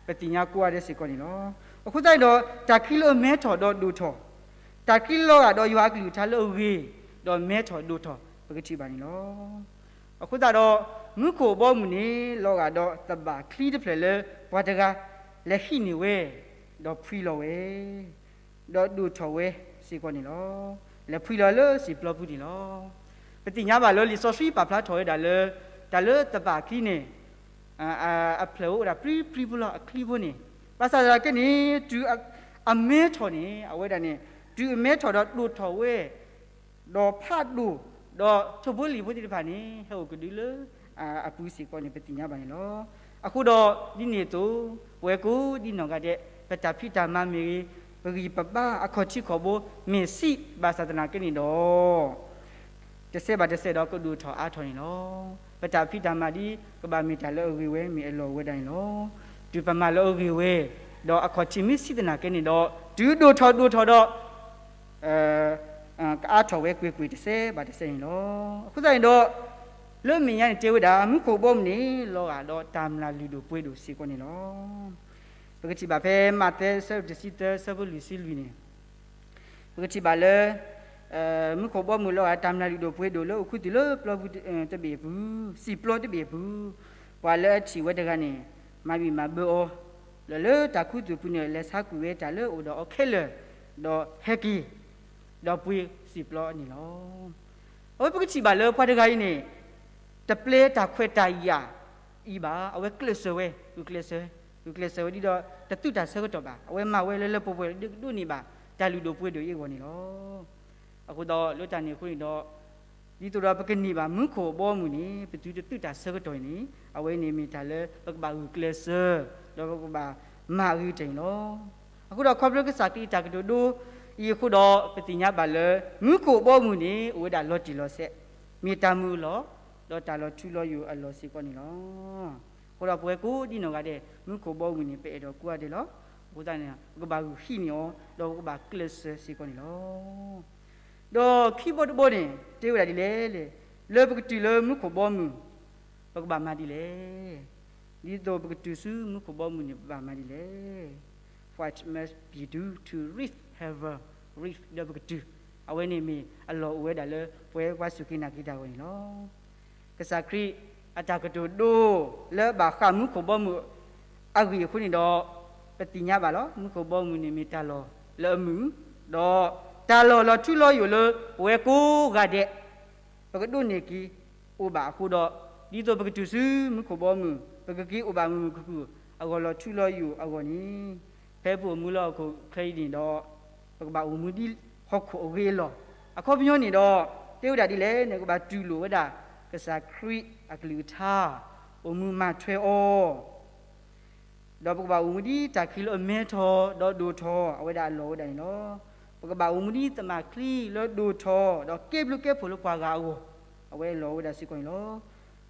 ပသ့ၣ်ညါကိးဂၤဒဲးစ့ၢ်ကီးန့ၣ်လီၤ. အဃိသတးန့ၣ်ဒီး တၢ်ချံလၢအမဲထီၣ်ဒီးဒိၣ်ထီၣ်, တၢ်ချံလီၤဂာ်ဒီးယွၤအကလုၢ်ကထါလၢအဂ့ၤ, ဒီးမဲထီၣ်ဒိၣ်ထီၣ် ပကထံၣ်ဘၣ်န့ၣ်လီၤ. အဃိသတးဒီး မူခိၣ်ဘီမုၢ်န့ၣ် လီၤဂာ်ဒီးသဘၣ်ချံတဖျၢၣ်လၢပှၤတဂၤ လဲၤဟံးန့ၢ်ဝဲ, ဒီးဖှံလီၤဝဲ ဒီးဒိၣ်ထီၣ်ဝဲစ့ၢ်ကီးန့ၣ်လီၤ. လဲၤဖှံလီၤလၢစံာ်ပျီပူၤန့ၣ်လီၤ. ပသ့ၣ်ညါဘၣ်လၢလံာ်စီဆှံပာ်ဖျါထီၣ်ဝဲဒၣ်လၢ တၢ်လၢသဘၣ်ချံန့ၣ် အဖျၢၣ်အိၣ်ဒၣ်ပြံပြံဖိလီၤ အချံဖိန့ၣ်, ဘၣ်ဆၣ်သနာ်က့န့ၣ် တုၤအမဲထီၣ်န့ၣ် အဝဲဒၣ်န့ၣ် တုၤအမဲထီၣ်ဒီးဒိၣ်ထီၣ်ဝဲ ဒီးဖးဒိၣ်, ဒီးထိၣ်ဖိလံၣ်ဖိသ့ၣ်တဖၣ်န့ၣ် ဟဲအိၣ်ကဒုလၢ အပူၤစ့ၢ်ကီးန့ၣ် ပသ့ၣ်ညါဘၣ်န့ၣ်လီၤ. အဃိဒီးဒ်န့ၣ်အသိး, ပဝဲကိးဒ်နီၢ်ဂၤဒဲး ပတၢ်ဖံးတၢ်မၤမ့ၢ်ဂ့ၤ, ပဂံၢ်ပဘါအခီၣ်ထံးခီၣ်ဘိ မ့ၢ်ဆံးဘၣ်ဆၣ်သနာ်က့န့ၣ်ဒီး, တစဲးဘၣ်တစဲးဒီးကဒိၣ်ထီၣ်အါထီၣ်န့ၣ်လီၤ. ပတၢ်ဖံးတၢ်မၤဒ်ကဘၣ်မ့ၢ်တၢ်လၢအဂ့ၤဝဲ မ့ၢ်အလီၢ်အိၣ်ဝဲဒၣ်န့ၣ်လီၤ. တုၤပမၤလၢအဂ့ၤဝဲ, ဒီးအခီၣ်ထံးမ့ၢ်ဆံးသနာ်က့န့ၣ်ဒီး, တုၤဒိၣ်ထီၣ်ဒိၣ်ထီၣ်ဒီး ကအါထီၣ်ဝဲကွ့ၢ်ကွ့ၢ်တစဲးဘၣ်တစဲးန့ၣ်လီၤ. အဃိသတးန့ၣ်ဒီး, လၢမဲာ်ညါန့ၣ်တဲဝဲဒၣ် မူခိၣ်ဘီမုၢ်န့ၣ် လီၤဂာ်ဒီးတၢ်မျၢ်လုၢ်ဒိၣ်ပှ့ၤဒိၣ်စ့ၢ်ကီးန့ၣ်လီၤ. ပကထံၣ်ဘၣ်ဖဲမးသဲ အဆၢဒိၣ်တဆံသၢ အဆၢဖိလွံၢ်ဆံလွံၢ်န့ၣ်, ပကထံၣ်ဘၣ်လၢ မူခိၣ်ဘီမုၢ်လီၤဂာ်တၢ်မျၢ်လုၢ်ဒိၣ်ပှ့ၤဒိၣ်လၢအိၣ်ခူသူၣ်လၢပျီပူၤတဘ့ၣ်အပူၤ, စံာ်ပျီတဘ့ၣ်အပူၤ, ပှၤလၢအထံၣ်ဝဲတဂၤန့ၣ် မၤဘံၣ်မၤဘၢအီၤ, ဒီးလၢတၢ်ခူသူၣ်ပူၤန့ၣ် လဲၤဆါကွံာ်ဝဲတၢ်လၢအအိၣ်ဒီးအီၤခဲလၢာ်, ဒီးဟဲက့ၤ, ဒီးပှ့ၤစံာ်ပျီန့ၣ်လီၤ. အဝဲပကထံၣ်ဘၣ်လၢပှၤတဂၤအံၤန့ၣ် တပျဲတၢ်ခွဲးတၢ်ယာ်အံၤဘၣ်, အဝဲကျဲးစၢးဝဲ, ဂုာ်ကျဲးစၢး, ဂုာ်ကျဲးစၢးဝဲဒ်ဒီး တသုးတၢ်ဆၢကတီၢ်ဘၣ်, အဝဲမၤဝဲလၢလၢပှဲၤပှဲၤဒိးန့ၢ်ဘၣ် တၢ်လုၢ်ဒိၣ်ပှ့ၤဒိၣ်အံၤအဂီၢ်န့ၣ်လီၤ. အဃိဒီးလၢတၢ်န့ၣ်အဃိန့ၣ်ဒီး, ဒ်သိးဒီးပကန့ၢ်ဘၣ်မူခိၣ်ဘီမုၢ်န့ၣ် ပသုးတသုးတၢ်ဆၢကတီၢ်အံၤန့ၣ် အဝဲန့ၣ်မ့ၢ်တၢ်လၢပကဘၣ်ဂုာ်ကျဲးစၢး, ဒီးပကဘၣ်မၤအဂ့ၤတၢ်န့ၣ်လီၤ. အဃိဒီးခီဖျိကစၢ်ခရံာ်အတၢ်ကတိၤဒိအံၤအဃိဒီး ပသ့ၣ်ညါဘၣ်လၢ မူခိၣ်ဘီမုၢ်န့ၣ် အိၣ်ဝဲဒၣ်လီၤတံၢ်လီၤဆဲး, မ့ၢ်တၢ်မုာ်အလီၢ်, ဒီးတၢ်လီၤထူလီၤယိာ်အလီၢ်စ့ၢ်ကီးန့ၣ်လီၤ. အဃိဒီးပဝဲကိးဒ်နီၢ်ဂၤဒဲး မူခိၣ်ဘီမုၢ်န့ၣ် ပအဲၣ်ဒိးကိးဂၤဒဲးလီၤ. အဃိသတးန့ၣ် ပကဘၣ်ဂုာ်ဟံးန့ၢ်အီၤ, ဒီးပကဘၣ်ကျဲးစၢးစ့ၢ်ကီးန့ၣ်လီၤ. ဒီးခံဘီတဘီန့ၣ် တဲဝဲဒၣ်ဒ်လဲၣ်လဲၣ်, လၢပကတုၤလၢမူခိၣ်ဘီမုၢ် ပကဘၣ်မၤဒ်လဲၣ်. ဒ်သိးပကတုၤဆူမူခိၣ်ဘီမုၢ်န့ၣ် ပဘၣ်မၤဒ်လဲၣ်. What must be done to reach heaven, reach ဒီးပကတုၤ, အဝဲန့ၣ်မ့ၢ်အလီၢ်အိၣ်ဝဲဒၣ်လၢပဝဲပှၤစူၢ်က့ၤနာ်က့ၤတၢ်အဂီၢ်န့ၣ်လီၤ. ကစၢ်ခရံာ်အတၢ်ကတိၤဒိလၢအဘၣ်ဃးမူခိၣ်ဘီမုၢ်အဂ့ၢ်အဃိန့ၣ်ဒီး, ပသ့ၣ်ညါဘၣ်လီၤ. မူခိၣ်ဘီမုၢ်န့ၣ်မ့ၢ်တၢ်လီၢ်လၢအမုာ်, ဒီးတၢ်လီၢ်လီၤထူလီၤယိာ်လၢပဝဲကိးဂၤဒဲး ပကဒိးန့ၢ်က့ၤအိၣ်ဘၣ်အဃိဒီး, ဒ်သိးပကတုၤဆူမူခိၣ်ဘီမုၢ် ပကက့ၤအိၣ်ဘၣ်မုာ်မုာ်ခုၣ်ခုၣ် အဂီၢ်လီၤထူလီၤယိာ်အဂီၢ်န့ၣ်, ဖဲပအိၣ်မူလၢဟီၣ်ခိၣ်ချၢအံၤန့ၣ်ဒီး, ပကဘၣ်အိၣ်မူဒ်ဟီၣ်ခိၣ်အဂ့ၢ်အလီၢ်, အခီပညီန့ၣ်ဒီး, တဲဝဲဒၣ်ဒ်လဲၣ်န့ၣ် ကဘၣ်တူၢ်လိာ်ဝဲဒၣ် ကစၢ်ခရံာ်အကလုၢ်ကထါ, အိၣ်မူမၤထွဲအီၤ ဒီးပကဘၣ်အိၣ်မူဒ်တၢ်ခံးလၢအမဲထီၣ် ဒီးဒိၣ်ထီၣ် အဝဲဒၣ်အလီၢ်ဝဲဒၣ်န့ၣ်လီၤ. ပကဘၣ်အိၣ်မူဒ်သမၣ်ချံလၢဒိၣ်ထီၣ် ဒီးကဲဘျုးကဲဖှိၣ်လၢပှၤဂၤအဂီၢ်, အဝဲအလီၢ်ဝဲဒၣ်စ့ၢ်ကီးန့ၣ်လီ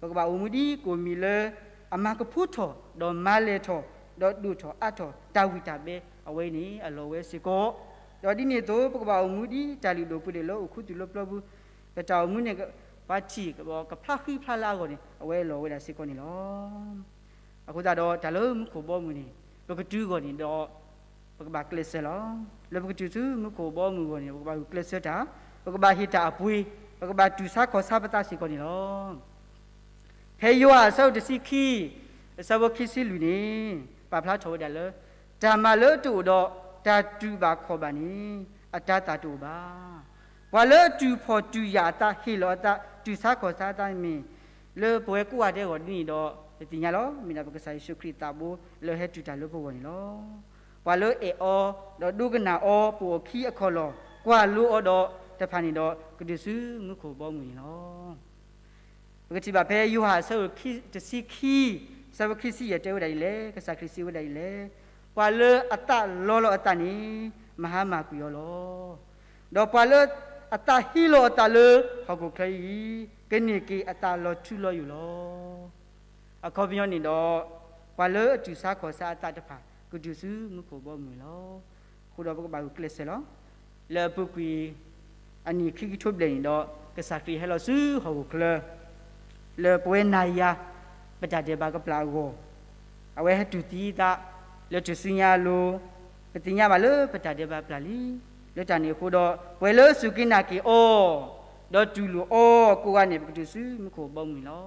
ၤ. ပကဘၣ်အိၣ်မူဒ်ကိၣ်မံၤလၢအမၤကဖိထီၣ် ဒီးမၤလဲၢ်ထီၣ် ဒီးဒိၣ်ထီၣ်အါထီၣ်တၢ်ဝံၣ်တၢ်ဘါ အဝဲန့ၣ် အလီၢ်ဝဲစ့ၢ်ကီး, ဒီးဒ်န့ၣ်အသိး ပကဘၣ်အိၣ်မူဒ်တၢ်လုၢ်ဒိၣ်ပှ့ၤဒိၣ်လၢအိၣ်ခူသူၣ်လၢပျီပူၤ, ပတၢ်အိၣ်မူန့ၣ် ပှၤထံၣ်ကဘၣ်ကဖျါဃံဖျါလၤအဂီၢ်န့ၣ် အဝဲအလီၢ်ဝဲဒၣ်စ့ၢ်ကီးန့ၣ်လီၤ. အဃိသတးဒီးတၢ်လၢမူခိၣ်ဘီမုၢ်န့ၣ် ပကတုၤအဂီၢ်န့ၣ်ဒီး ပကဘၣ်ကျဲးစၢးလီၤ. လၢပကတုၤဆူမူခိၣ်ဘီမုၢ်အဂီၢ်န့ၣ် ပကဘၣ်ဂုာ်ကျဲးစၢးတၢ်, ပကဘၣ်ဟ့ၣ်တၢ်အပှ့ၤ, ပကဘၣ်တူၢ်ဆါခီၣ်ဆါပသးစ့ၢ်ကီးန့ၣ်လီၤ. ဖဲယိၤဟၣ်အဆၢဒိၣ်တဆံခံ, အဆၢဖိခံဆံလွံၢ်န့ၣ် ပာ်ဖျါထီၣ်ဝဲဒၣ်လၢ တၢ်မၤလၢတအိၣ်ဒီးတၢ်တူၢ်ဘၣ်ခီၣ်ဘၣ်န့ၣ် အတၤသၣ်တအိၣ်ဘၣ်. ပှၤလၢအတူၢ်ဖှီၣ်တူၢ်ယာ်အသး ဟ့ၣ်လီၤအသး တူၢ်ဆါခီၣ်ဆါအသးမ့ၢ် လၢပဝဲကိးဂၤဒဲးအဂီၢ်ဒ်န့ၣ်ဒီး ပသ့ၣ်ညါလီၤ. မ့ၢ်ဒၣ်ပကစၢ်ယ့ၣ်ၡူးခရံာ်သးဘိလၢဟဲတူၢ်တၢ်လၢပဂီၢ်န့ၣ်လီၤ. ပှၤလၢအဲၣ်အီၤ ဒီးဒိကနၣ်အီၤ ပိာ်အခံအခီၣ်လီၢ် ကွၢ်လိအီၤဒီးတဖၣ်န့ၣ်ဒီး ကဒုးဆူမူခိၣ်ဘီမုၢ်န့ၣ်လီၤ. ပကထံၣ်ဘၣ်ဖဲယိၤဟၣ်အဆၢဒိၣ်တဆံခံ, အဆၢဖိခံဆံယဲၢ်တဲဝဲဒၣ်ဒ်လဲၣ်, ကစၢ်ခရံာ်စံးဝဲဒၣ်ဒ်လဲၣ်, ပှၤလၢအသးလီလီၤအသးန့ၣ် မၤဟါမၢ်ကွံာ်အီၤလီၤ. ဒီးပှၤလၢအသးဟ့လီၤအသးလၢဟီၣ်ခိၣ်ချၢအံၤ ကန့ၢ်က့ၤအသးလီၤထူလီၤယိာ်လီၤ. အခီပညီန့ၣ်ဒီး ပှၤလၢအတူၢ်ဆါခီၣ်ဆါအသးတဖၣ် ကတုၤဆူမူခိၣ်ဘီမုၢ်လီၤ. အဃိဒီးပကဘၣ်ဂုာ်ကျဲးစၢးလီၤ. လၢအပူၤကွံာ် အနံၣ်ခံကထိဘျဲၣ်န့ၣ်ဒီး ကစၢ်ခရံာ်ဟဲလီၤဆူဟီၣ်ခိၣ်ချၢ လၢပဝဲနၤယၤ ပတၢ်ဒဲးဘးကပျၢ်အဂီၢ်, အဝဲဟဲတူၢ်သံသး လၢထူၣ်စုညါအလိၤ, ပသ့ၣ်ညါဘၣ်လၢပတၢ်ဒဲးဘးပျၢ်လံ. လၢတၢ်န့ၣ်အဃိဒီး ပှၤလၢအစူၢ်က့ၤနာ်က့ၤအီၤ ဒီးတူၢ်လိာ်အီၤကိးဂၤန့ၣ် ပကတုၤဆူမူခိၣ်ဘီမုၢ်လီၤ.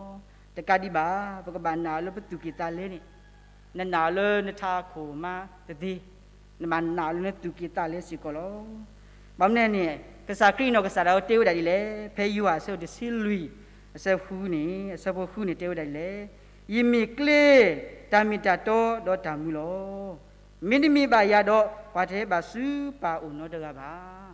တကးဒံးဘၣ် ပကဘၣ်နာ်အီၤလၢပသူၣ်ကံၢ်သးလဲန့ၣ်, နနာ်အီၤလၢနထးခိၣ်မါတသ့, နဘၣ်နာ်အီၤလၢနသူၣ်ကံၢ်သးလဲစ့ၢ်ကီးလီၤ. ဘၣ်မနုၤန့ၣ် ကစၢ်ခရံာ်နီၢ်ကစၢ်ဒၣ်ဝဲတဲဝဲဒၣ်ဒ်လဲၣ်, ဖဲယိၤဟၣ်အဆၢဒိၣ်တဆံလွံၢ် အဆၢဃုန့ၣ်, အဆၢဖိဃုန့ၣ်တဲဝဲဒၣ်ဒ်လဲၣ်, ယမ့ၢ်ကျဲ, တၢ်မ့ၢ်တၢ်တီ ဒီးတၢ်မူလီၤ. မ့တမ့ၢ်ဘၣ်ယၤဒီး ပှၤတဟဲဘၣ်ဆူပၢ်အအိၣ်နီတဂၤဘၣ်.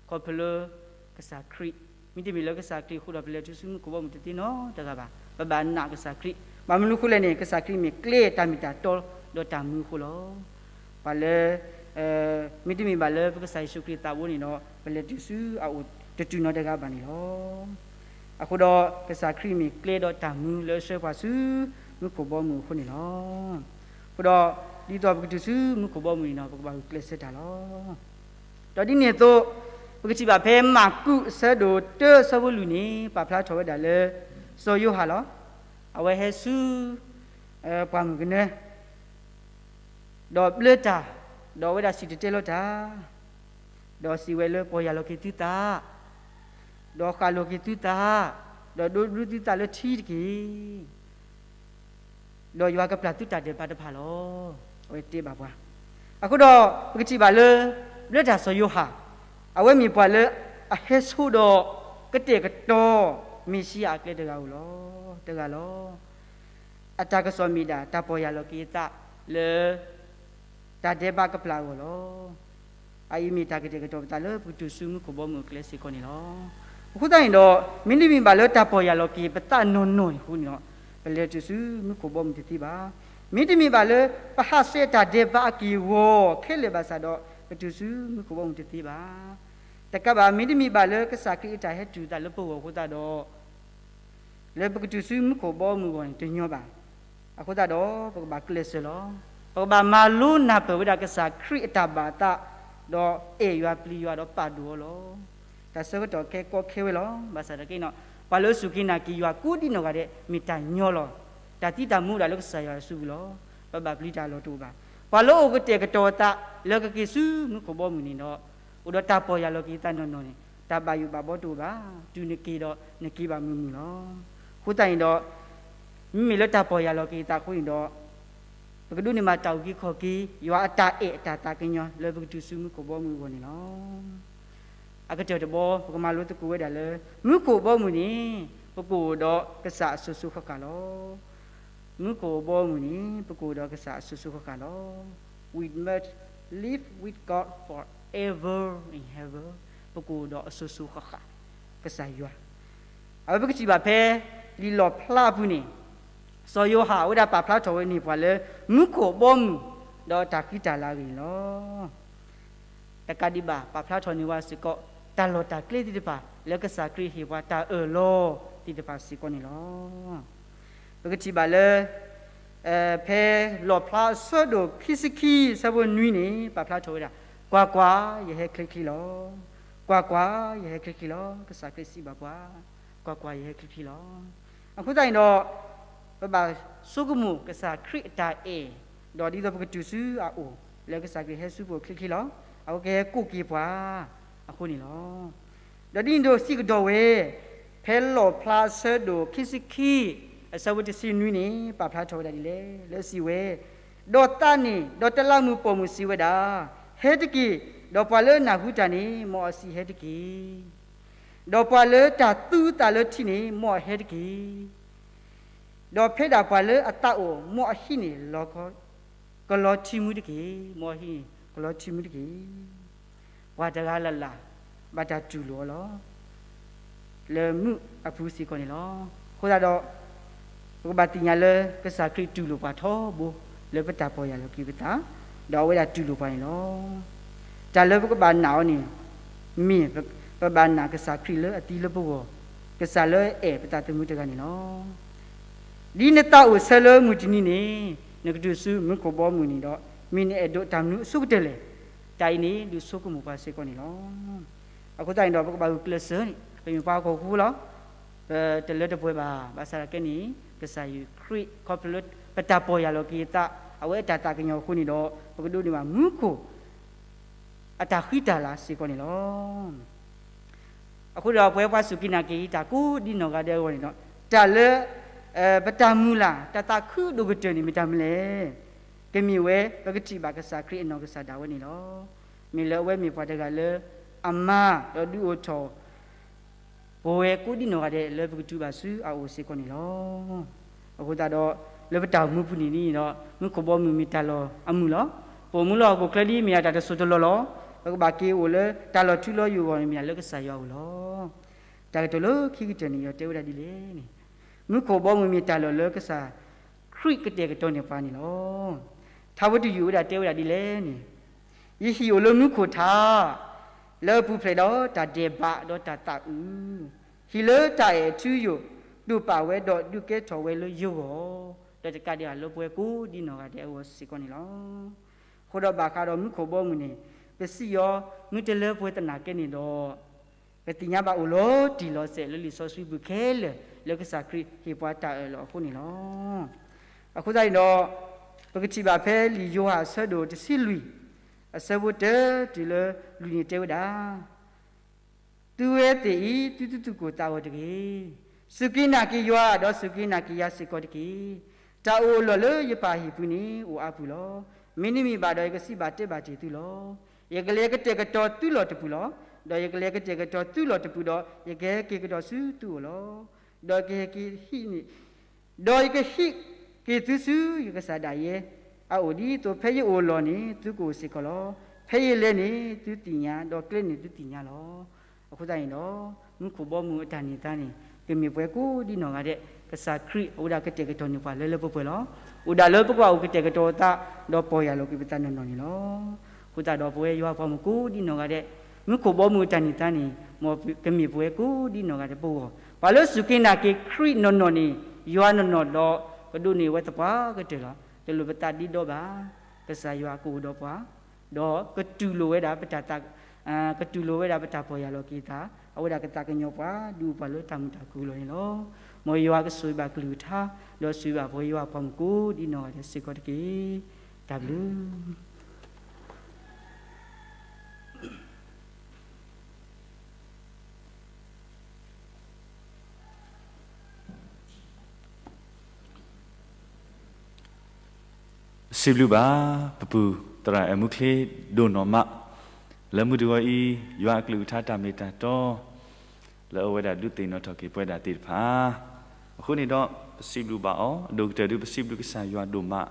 ခီဖျိလၢကစၢ်ခရံာ်, မ့တမ့ၢ်လၢကစၢ်ခရံာ်အဃိဒီး ပလဲၤတုၤဆူမူခိၣ်ဘီမုၢ်တသ့နီတဂၤဘၣ်. ပဘၣ်နာ်ကစၢ်ခရံာ်, ဘၣ်မနုၤအဃိလဲၣ်န့ၣ် ကစၢ်ခရံာ်မ့ၢ်ကျဲတၢ်မ့ၢ်တၢ်တီဒီးတၢ်မူအဃိလီၤ. ပှၤလၢ မ့တမ့ၢ်ဘၣ်လၢပကစၢ်ယ့ၣ်ၡူးခရံာ်သးဘိန့ၣ်ဒီး ပလဲၤတုၤဆူအအိၣ်တတုၤနီတဂၤဘၣ်န့ၣ်လီၤ. အဃိဒီးကစၢ်ခရံာ်မ့ၢ်ကျဲဒီးတၢ်မူလၢအဆှၢပှၤဆူမူခိၣ်ဘီမုၢ်အဃိန့ၣ်လီၤ. အဃိဒီး ဒ်သိးပကတုၤဆူမူခိၣ်ဘီမုၢ်န့ၣ်ဒီး ပကဘၣ်ဂုာ်ကျဲးစၢးတၢ်လီၤ. ဒီးဒ်န့ၣ်အသိး ပကထံၣ်ဘၣ်ဖဲမၢ်ကူးအဆၢဒိၣ်တၢအဆၢဖိလွံၢ်န့ၣ် ပာ်ဖျါထီၣ်ဝဲဒၣ်လၢ စီၤယိၤဟၣ်လီၤ. အဝဲဟဲဆူ ပှၢ်မုၢ်ကနၢ ဒီးဘျၢတၢ်, ဒီးအဝဲဒၣ်စံၣ်တဲၤတဲလီၤတၢ်, ဒီးစံးဝဲလၢ ပီၢ်ယၢ်လီၤက့ၤသုသး, ဒီးဃၣ်လိၤက့ၤသုသး, ဒီးဒိးဘျၢသုသးလၢထံတက့ၢ်. ဒီးယွၤကပျၢ်သုတၢ်ဒဲးဘးတဖၣ်လီၤ. အဝဲတဲဘၣ်ပှၤ. အဃိဒီး ပကထံၣ်ဘၣ်လၢ ဘျၢတၢ်စီၤယိၤဟၣ် အဝဲမ့ၢ်ပှၤလၢအဟဲဆိဒီး ကတဲာ်ကတီၤ မ့ၣ်ၡံအၤအကျဲတဂၤဧိၤလီၤ. တဂၤလီၤ. အတၢ်ကစီၣ်မ့ၢ်ဒၣ် တၢ်ပီၢ်ယၢ်လီၤက့ၤအသးလၢ တၢ်ဒဲးဘးကပျၢ်အဂီၢ်လီၤ. အအံၤမ့ၢ်တၢ်ကတဲာ်ကတီၤပသးလၢ ပကတုၤဆူမူခိၣ်ဘီမုၢ်အကျဲစ့ၢ်ကီးန့ၣ်လီၤ. အဃိသတးန့ၣ်ဒီး မ့တမ့ၢ်ဘၣ်လၢတၢ်ပီၢ်ယၢ်လီၤက့ၤပသးနီၢ်နီၢ်အဃိန့ၣ်ဒီး ပလဲၤတုၤဆူမူခိၣ်ဘီမုၢ်တသ့ဘၣ်. မ့တမ့ၢ်ဘၣ်လၢ ပဟးဆှဲးတၢ်ဒဲးဘးအက့ၢ်အဂီၤခဲလၢာ်ဘၣ်ဆၣ်ဒီး ပတုၤဆူမူခိၣ်ဘီမုၢ်တသ့ဘၣ်. တကးဘၣ် မ့တမ့ၢ်ဘၣ်လၢကစၢ်ခရံာ်အတၢ်ဟဲတုၤသးလၢပဂီၢ်အဃိသတးဒီး လၢပကတုၤဆူမူခိၣ်ဘီမုၢ်အဂီၢ်န့ၣ်တညီဘၣ်. အဃိသတးဒီး ပကဘၣ်ကျဲးစၢးလီၤ. ပကဘၣ်မၤလိနၢ်ပၢၢ်ဝဲဒၣ်ကစၢ်ခရံာ်အတၢ်ဘၣ်အသး, ဒီးအဲၣ်ယွၤပျံၤယွၤဒီးပာ်ဒိၣ်အီၤလီၤ. တၢ်ဆၢကတီၢ်ခဲကီခဲဝဲလီၤ. ဘၣ်ဆၣ်တက့ၢ်န့ၣ် ပှၤလၢအစူၢ်က့ၤနာ်က့ၤယွၤကိးဒ်နီၢ်ဂၤဒဲး မ့ၢ်တၢ်ညီလီၤ. တၢ်သံတၢ်မူဒၣ်လၢကစၢ်ယွၤအစုပူၤလီၤ. ပဘၣ်ပျံၤတၢ်အလီၢ်တအိၣ်ဘၣ်. ပှၤလၢအအိၣ်ကတဲာ်ကတီၤအသးလၢကက့ၤဆူမူခိၣ်ဘီမုၢ်န့ၣ်ဒီး အိၣ်ဒီးတၢ်ပီၢ်ယၢ်လီၤက့ၤအသးနီၢ်နီၢ်န့ၣ် တၢ်ဘၣ်ယိၣ်ဘၣ်ဘီတအိၣ်ဘၣ်. တုၤနက့ၤဒီးနက့ၤဘၣ်မုာ်မုာ်လီၤ. အဃိသတးန့ၣ်ဒီး မ့မ့ၢ်လၢတၢ်ပီၢ်ယၢ်လီၤက့ၤအသးအဃိန့ၣ်ဒီး ပကဒိးန့ၢ်ဘၣ်တၢ်အုၣ်က့ၤခီၣ်က့ၤ ယွၤအတၢ်အဲၣ်အတၢ်သးကညီၤလၢပကတုၤဆူမူခိၣ်ဘီမုၢ်အဂီၢ်န့ၣ်လီၤ. အကတၢၢ်တဘီ ပကမၤလိသကိးဝဲဒၣ်လၢ မူခိၣ်ဘီမုၢ်န့ၣ် ပကအိၣ်ဒီးကစၢ်အစိၤစိၤဃၣ်ဃၣ်လီၤ. မူခိၣ်ဘီမုၢ်န့ၣ် ပကအိၣ်ဒီးကစၢ်အစိၤစိၤဃၣ်ဃၣ်လီၤ. We must live with God forever in heaven. ပကအိၣ်ဒီးအစိၤစိၤဃၣ်ဃၣ် ကစၢ်ယွၤ အဝဲပကထံၣ်ဘၣ်ဖဲ လံာ်လီၣ်ဖျါအပူၤန့ၣ် စီၤယိၤဟၣ်အဝဲဒၣ်ပာ်ဖျါထီၣ်ဝဲန့ၢ်ပှၤလၢ မူခိၣ်ဘီမုၢ် ဒီးတၢ်ဃံတၢ်လၤအဂ့ၢ်န့ၣ်လီၤ. တကးဒံးဘၣ် ပာ်ဖျါထီၣ်န့ၢ်ဝဲစ့ၢ်ကီး တၢ်လီၢ်တၢ်ကျဲသ့ၣ်တဖၣ် လၢကစၢ်ခရံာ်ဟ့ၣ်ပှၤတၢ်အၢၣ်လီၤသ့ၣ်တဖၣ်စ့ၢ်ကီးန့ၣ်လီၤ. ပကထံၣ်ဘၣ်လၢ ဖဲလီၣ်ဖျါအဆၢဒိၣ်ခံဆံခံ အဆၢဖိနွံန့ၣ် ပာ်ဖျါထီၣ်ဝဲဒၣ်, ကွၢ်ကွၢ်, ယဟဲချ့ချ့လီၤ. ကွၢ်ကွၢ်, ယဟဲချ့ချ့လီၤ. ကစၢ်ခရံာ်စံးဘၣ်ပှၤ, ကွၢ်ကွၢ်, ယဟဲချ့ချ့လီၤ. အဃိသတးန့ၣ်ဒီး ပဘၣ်ဆိကမိၣ်ကစၢ်ခရံာ်အတၢ်အဲၣ်, ဒီးဒ်သိးပကတုၤဆူအအိၣ် လၢကစၢ်ခရံာ်ဟဲဆူပအိၣ်ချ့ချ့လီၤ. အဝဲကဟဲကိးက့ၤပှၤအဃိန့ၣ်လီၤ. ဒီးဒ်န့ၣ်အသိးစံးကဒီးဝဲ, ဖဲလီၣ်ဖျါအဆၢဒိၣ်ခံဆံခံ အဆၢဖိတဆံနွံန့ၣ် ပာ်ဖျါထီၣ်ဝဲဒၣ်ဒ်လဲၣ်, လၢအစံးဝဲ, ဒီးသးန့ၣ် ဒီးတလးမူးပိာ်မုၣ်စံးဝဲဒၣ်, ဟဲတက့ၢ်, ဒီးပှၤလၢအနၢ်ဟူတၢ်န့ၣ် မ်အစံးဟဲတက့ၢ်. ဒီးပှၤလၢတၢ်သူအသးလၢထံန့ၣ် မ်အဟဲတက့ၢ်. ဒီးဖဲဒၣ်ပှၤလၢအသးအိၣ် မ်အဟံၣ်န့ၣ် ကလီၤထံမူတက့ၢ်, မ်အဟံၣ်န့ၣ် ကလီၤထံမူတက့ၢ်. ပှၤတဂၤလၢ်လၢ် ဘၣ်တၢ်တူၢ်လိာ်အီၤလီၤ. လၢမူးအပူၤစ့ၢ်ကီးန့ၣ်လီၤ. အဃိသတးဒီး ပကဘၣ်သ့ၣ်ညါလၢကစၢ်ခရံာ်တူၢ်လိာ်ပှၤထီဘိ လၢပတၢ်ပီၢ်ယၢ်လီၤက့ၤပသး, ဒီးအဝဲဒၣ်တူၢ်လိာ်ပှၤန့ၣ်လီၤ. တၢ်လၢပကဘၣ်နာ်အီၤန့ၣ် မ့ၢ်ပဘၣ်နာ်ကစၢ်ခရံာ်လၢအသံလၢပဂီၢ်, ကစၢ်လၢအအဲၣ်ပသးသမူတဂၤန့ၣ်လီၤ. ဒ်နသးအိၣ်ဆၢလၢမုၢ်တနံၤန့ၣ် နကတုၤဆူမူးခိၣ်ဘီမုၢ်န့ၣ်ဒီး မ့ၢ်နအဲၣ်ဒိးတၢ်မနုၤအဆိကတၢၢ်လဲၣ်. တၢ်အံၤန့ၣ် ဒုးဆိကမိၣ်ပှၤစ့ၢ်ကီးန့ၣ်လီၤ. အဃိသတးန့ၣ်ဒီး ပကဘၣ်ဂုာ်ကျဲးစၢးန့ၣ် ပမ့ၢ်ပှၤဟီၣ်ခိၣ်ဖိလီၤ. ပတလၢတပှဲၤဘၣ်, ဘၣ်ဆၣ်သနာ်က့န့ၣ် ကစၢ်ယ့ၣ်ၡူးခရံာ် ခီဖျိလၢပတၢ်ပီၢ်ယၢ်လီၤက့ၤအသး အဝဲအတၢ်သးကညီၤအဃိန့ၣ်ဒီး ပကဒိးန့ၢ်ဘၣ်မူးခိၣ် အတၢ်ဃံတၢ်လၤစ့ၢ်ကီးန့ၣ်လီၤ. အဃိဒီးပဝဲပှၤစူၢ်က့ၤနာ်က့ၤတၢ်ကိးဒ်နီၢ်ဂၤဒဲးအဂီၢ်န့ၣ်ဒီး တၢ်လၢ ပတၢ်မုၢ်လၢ် တၢ်သးခုဒိၣ်ကတၢၢ်န့ၣ်မ့ၢ်တၢ်မနုၤလဲၣ်. ကမ့ၢ်ဝဲ ပကထံၣ်ဘၣ်ကစၢ်ခရံာ်အနီၢ်ကစၢ်ဒၣ်ဝဲန့ၣ်လီၤ. မ့ၢ်လၢအဝဲမ့ၢ်ပှၤတဂၤလၢ အမၤဒီးဒုးအိၣ်ထီၣ် ပဝဲကိးဒ်နီၢ်ဂၤဒဲးလၢပကတုၤဘၣ်ဆူအအိၣ်စ့ၢ်ကီးန့ၣ်လီၤ. အဃိသတးဒီး လၢပတၢ်အိၣ်မူပူၤန့ၣ်ဒီး မူးခိၣ်ဘီမုၢ်မ့ၢ်တၢ်လီၢ်အမုာ်လီၤ. ပအိၣ်မူလၢဟီၣ်ခိၣ်ချၢဒ်မ့ၢ်အတၢ်တစိၢ်တလီၢ်လီၤ. ပကဘၣ်က့ၤအိၣ်လၢတၢ်လီၢ်ထူလီၤယိာ်အဂီၢ်န့ၣ် မ့ၢ်တၢ်လၢကစၢ်ယွၤအအိၣ်လီၤ. တၢ်ကတိၤလၢခံကတၢၢ်န့ၣ် ယတဲဝဲဒၣ်ဒ်လဲၣ်န့ၣ်, မူးခိၣ်ဘီမုၢ်မ့ၢ်တၢ်လီၢ်လၢကစၢ် ခရံာ်ကတဲာ်ကတီၤန့ၢ်ပှၤန့ၣ်လီၤ. ထါဖိတယုၢ်ဝဲဒၣ်တဲဝဲဒၣ်ဒ်လဲၣ်န့ၣ်, ယဟံၣ်အိၣ်လၢမူခိၣ်ထး, လၢအပူၤဖျဲးဒီးတၢ်ဒဲးဘးဒီးတၢ်သးအုး, ဟံၣ်လၢတၢ်အဲၣ်အထူအယိာ်, တိာ်ပာ်ဝဲဒီးဒုးကဲထီၣ်ဝဲလၢယဂီၢ်, ဒီးတကးဒံးဘၣ်လၢပဝဲကိးဒ်နီၢ်ဂၤဒဲးအဂီၢ်စ့ၢ်ကီးန့ၣ်လီၤ. အဃိဒီးဘၣ်ဃးဒီးမူခိၣ်ဘီမုၢ်န့ၣ်, ပစံၣ်ညီၣ်မူတလၢပှဲၤသနာ်က့န့ၣ်ဒီး, ပသ့ၣ်ညါဘၣ်အိၣ်လီၤတံၢ်လီၤဆဲးလၢလံာ်စီဆှံပူၤခဲလၢာ် လၢကစၢ်ခရံာ်ဟ့ၣ်ပှၤတၢ်အၢၣ်လီၤအဃိန့ၣ်လီၤ. အဃိသတးန့ၣ်ဒီး, ပကထံၣ်ဘၣ်ဖဲလံာ်ယိၤဟၣ်အဆၢဒိၣ်တဆံလွံၢ်, အဆၢဖိတၢတုၤလၢလွံၢ်န့ၣ်တဲဝဲဒၣ်, သုဝဲသ့ၣ်အံၤ သုတသူၣ်ကိၢ်သးဂီၤတဂ့ၤ. စူၢ်က့ၤနာ်က့ၤယွၤ, ဒီးစူၢ်က့ၤနာ်က့ၤယၤစ့ၢ်ကီးတက့ၢ်. တၢ်အိၣ်အလီၢ်လၢယပၢ်ဟံၣ်ပူၤန့ၣ် အိၣ်အါပူၤလီၤ. မ့တမ့ၢ်ဘၣ်ဒီး ယကစံးဘၣ်တဲဘၣ်တ့ၢ်သုလီၤ. ယကလဲၤကတဲာ်ကတီၤသုလီၢ်တပူၤလီၤ. ဒီးယကလဲၤကတဲာ်ကတီၤသုလီၢ်တပူၤဒီး, ယကဟဲက့ၤကဒီးဆူသုအိၣ်လီၤ. ဒီးယကဟဲက့ၤဟံးန့ၢ် ဒီးယကဟံးက့ၤသုဆူယကစၢ်ဒၣ်ယဲအအိၣ်, ဒ်သိးဖဲယအိၣ်အလီၢ်န့ၣ် သုကအိၣ်စ့ၢ်ကီးလီၤ. ဖဲယလဲၤန့ၣ် သုသ့ၣ်ညါ, ဒီးကျဲန့ၣ်သုသ့ၣ်ညါလီၤ. အဃိသတးန့ၣ်ဒီး, မူခိၣ်ဘီမုၢ်အတၢ်န့ၢ်သါန့ၣ်, ကမ့ၢ်ပှၤကိးဒ်နီၢ်ဂၤဒဲး, ကစၢ်ခရံာ်အဝဲဒၣ်ကတဲာ်ကတီၤန့ၢ်ပှၤလၢလၢပှဲၤပှဲၤလီၤ. အိၣ်ဒၣ်လၢပကအိၣ်ကတဲာ်ကတီၤအသး, ဒီးပီၢ်ယၢ်လီၤက့ၤပသးနီၢ်နီၢ်န့ၣ်လီၤ. အဃိသတးဒီးပဝဲယွၤပှၤမုၣ်ကိးဒ်နီၢ်ဂၤဒဲး, မူခိၣ်ဘီမုၢ်အတၢ်န့ၢ်သါန့ၣ်, မ်ကမ့ၢ်ပှၤကိးဒ်နီၢ်ဂၤဒဲးပဂီၢ်, ပှၤလၢစူၢ်က့ၤနာ်က့ၤခရံာ်နီၢ်နီၢ်န့ၣ်, ယွၤနီၢ်နီၢ်ဒီး, ကဒိးန့ၢ်ဝဲသပှၢ်ကတၢၢ်လီၤ. တလိၣ်ပသးဒ့ဒီဘၣ်, ကစၢ်ယွၤကအိၣ်ဒီးပှၤ, ဒီးကတူၢ်လိာ်ဝဲဒၣ်ပတၢ်သး, ကတူၢ်လိာ်ဝဲဒၣ်ပတၢ်ပီၢ်ယၢ်လီၤက့ၤသး, အဝဲဒၣ်ကသးကညီၤပှၤ, ဒုးပှၤလၢတၢ်မုာ်တၢ်ခုၣ်လီၤန့ၣ်လီၤ. မ်ယွၤကဆိၣ်ဂ့ၤဘၣ်ကလုၢ်ကထါ, ဒီးဆိၣ်ဂ့ၤဘၣ်ပဝဲယွၤပှၤမုၣ်ကိးဒ်နီၢ်ဂၤဒဲးစ့ၢ်ကီးတက့ၢ်. တၢ်ဘျုး စံးဘျုးဘၣ် ပပုၢ်သရၣ်အဲၣ်မူချ့ဒိၣ်နီၢ်မး, လၢမုၢ်တဂီၤအံၤ ယွၤအကလုၢ်ကထါတၢ်မ့ၢ်တၢ်တီ လၢအဝဲဒၣ်ဒုးသ့ၣ်နီၣ်ထီၣ်က့ၤပဝဲဒၣ်သ့ၣ်တဖၣ်, အဃိန့ၣ်ဒီး ပစံးဘျုးဘၣ်အီၤ, အဒိၣ်ကတၢၢ်ဒုးပစံးဘျုးကစၢ်ယွၤဒိၣ်မး,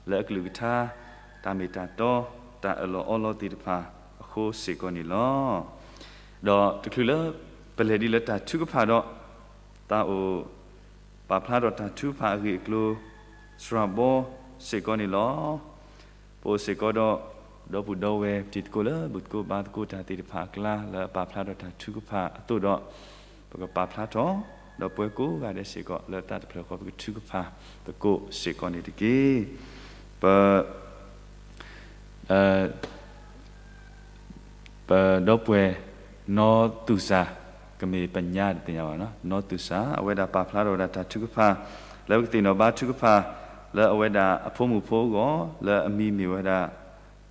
လၢအကလုၢ်ကထါ တၢ်မ့ၢ်တၢ်တီ, တၢ်အၢၣ်လီၤအီလီၤသ့ၣ်တဖၣ်အဃိစ့ၢ်ကီးန့ၣ်လီၤ. ဒီးတချုးလၢ ပလဲၤဒ်လၢတၢ်ထုကဖၣ်ဒီး, တၢ်အိၣ် ပာ်ဖျါထီၣ်တၢ်ထုကဖၣ်အဂ့ၢ်အကျိၤ စှၤဘီစ့ၢ်ကီးန့ၣ်လီၤ. ပအိၣ်စ့ၢ်ကီးဒီး ဒီပုၢ်ဒီဝဲၢ်တံၤသကိးလၢ ဘူၣ်သကိးဘါသကိးတၢ်သ့ၣ်တဖၣ်အကျါ လၢအပာ်ဖျါထီၣ်တၢ်ထုကဖၣ်အသိးဒီး, ပကပာ်ဖျါထီၣ်, ဒီးပဝဲကိးဂၤဒဲးစ့ၢ်ကီး လၢသးတဖျၢၣ်ဃီပကထုကဖၣ်သကိးစ့ၢ်ကီးန့ၣ်တက့ၢ်. ပ ပဒီပုၢ်ဝဲၢ် နီသူၣ်စၢ်, ကမ့ၢ်ပညါတသ့ၣ်ညါဘၣ်, နီသူၣ်စၢ် အဝဲဒၣ်ပာ်ဖျါထီၣ်ဝဲဒၣ်တၢ်ထုကဖၣ် လၢပကသ့ၣ်နီၣ်ဘါထုကဖၣ် လၢအဝဲဒၣ်အဖိမုၣ်ဖိအဂီၢ် လၢအမံၤမ့ၢ်ဝဲဒၣ်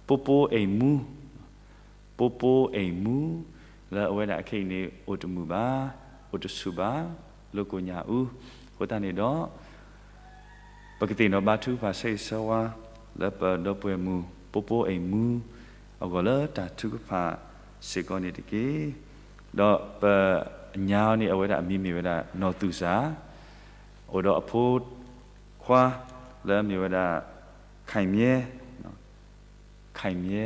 ပိပိအိၣ်မူ, ပိပိအိၣ်မူ, လၢအဝဲဒၣ်အခဲအံၤန့ၣ် အိၣ်တမုာ်ဘၣ်, အိၣ်တဆူၣ်ဘၣ်, လိာ်ကိၣ်ညၣ်အူ, အဃိသတးန့ၣ်ဒီး ပကသ့ၣ်နီၣ်ဘါထုကဖၣ်ဆၢဂ့ၤဆၢဝါ လၢပဒီပုၢ်ဝဲၢ်မုၣ် ပိပိအိၣ်မူ အဂီၢ်လၢတၢ်ထုကဖၣ်စ့ၢ်ကီးန့ၣ်တက့ၢ်. ဒီးပညါန့ၣ် အဝဲဒၣ်အမံၤမ့ၢ်ဝဲဒၣ် နီၢ်သူၣ်စၢ်, အိၣ်ဒီးအဖိခွါ လၢအမ့ၢ်ဝဲဒၣ် ခဲၣ်မၠဲ ခဲၣ်မၠဲ,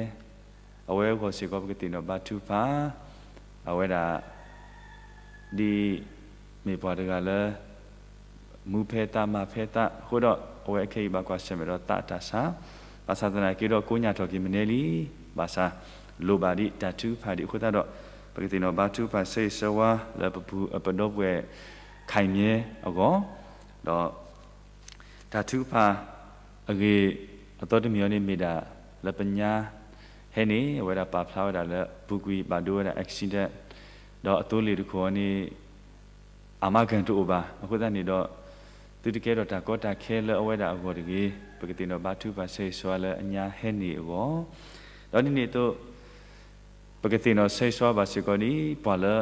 အဝဲအဂီၢ်စ့ၢ်ကီး ပကသ့ၣ်နီၣ်ဘါထုကဖၣ်, အဝဲဒၣ် ဒ်မ့ၢ်ပှၤတဂၤလၢ မူဖဲသးမၤဖဲသးအဃိဒီး အဝဲအခဲအံၤဘၣ်ကွၢ်ဆၢၣ်မဲာ်ဒီးသးအတၢ်ဆါ, ဘၣ်ဆၣ်သနာ်က့ဒီးကိးညၣ်ထီၣ်က့ၤမနဲလံ, ဘၣ်ဆၣ်လိၣ်ဘၣ်ဒံးတၢ်ထုကဖၣ်ဒံးအဃိသတးဒီး ပကသ့ၣ်နီၣ်ဘါထုကဖၣ်ဆၢဂ့ၤဆၢဝါ လၢပပူၤ ပဒီပုၢ်ဝဲၢ် ခဲၣ်မၠဲအဂီၢ်, ဒီး တၢ်ထုကဖၣ်အဂ့ၢ် အသီတမံၤအံၤန့ၣ်မ့ၢ်ဒၣ် လၢပညါဟဲန့ၣ် အဝဲဒၣ်ပာ်ဖျါဝဲဒၣ်လၢ ပူၤကွံာ်ဘၣ်ဒိဝဲဒၣ် accident ဒီးအသိလ့ၣ်တခိၣ်အံၤန့ၣ် အမၤကၢၢ်တအိၣ်ဘၣ်. အဃိသတးန့ၣ်ဒီး သုတကဲထီၣ်တၢ်ကီတၢ်ခဲလၢအဝဲဒၣ်အဂီၢ်တဂ့ၤ, ပကသ့ၣ်နီၣ်ဘါထုကဖၣ်ဆၢဂ့ၤဆၢဝါလၢအညါဟဲန့ၣ်အဂီၢ်, ဒီးဒ်န့ၣ်အသိး ပကသ့ၣ်နီၣ်ဆၢဂ့ၤဆၢဝါဘၣ်စ့ၢ်ကီးဒ် ပှၤလၢ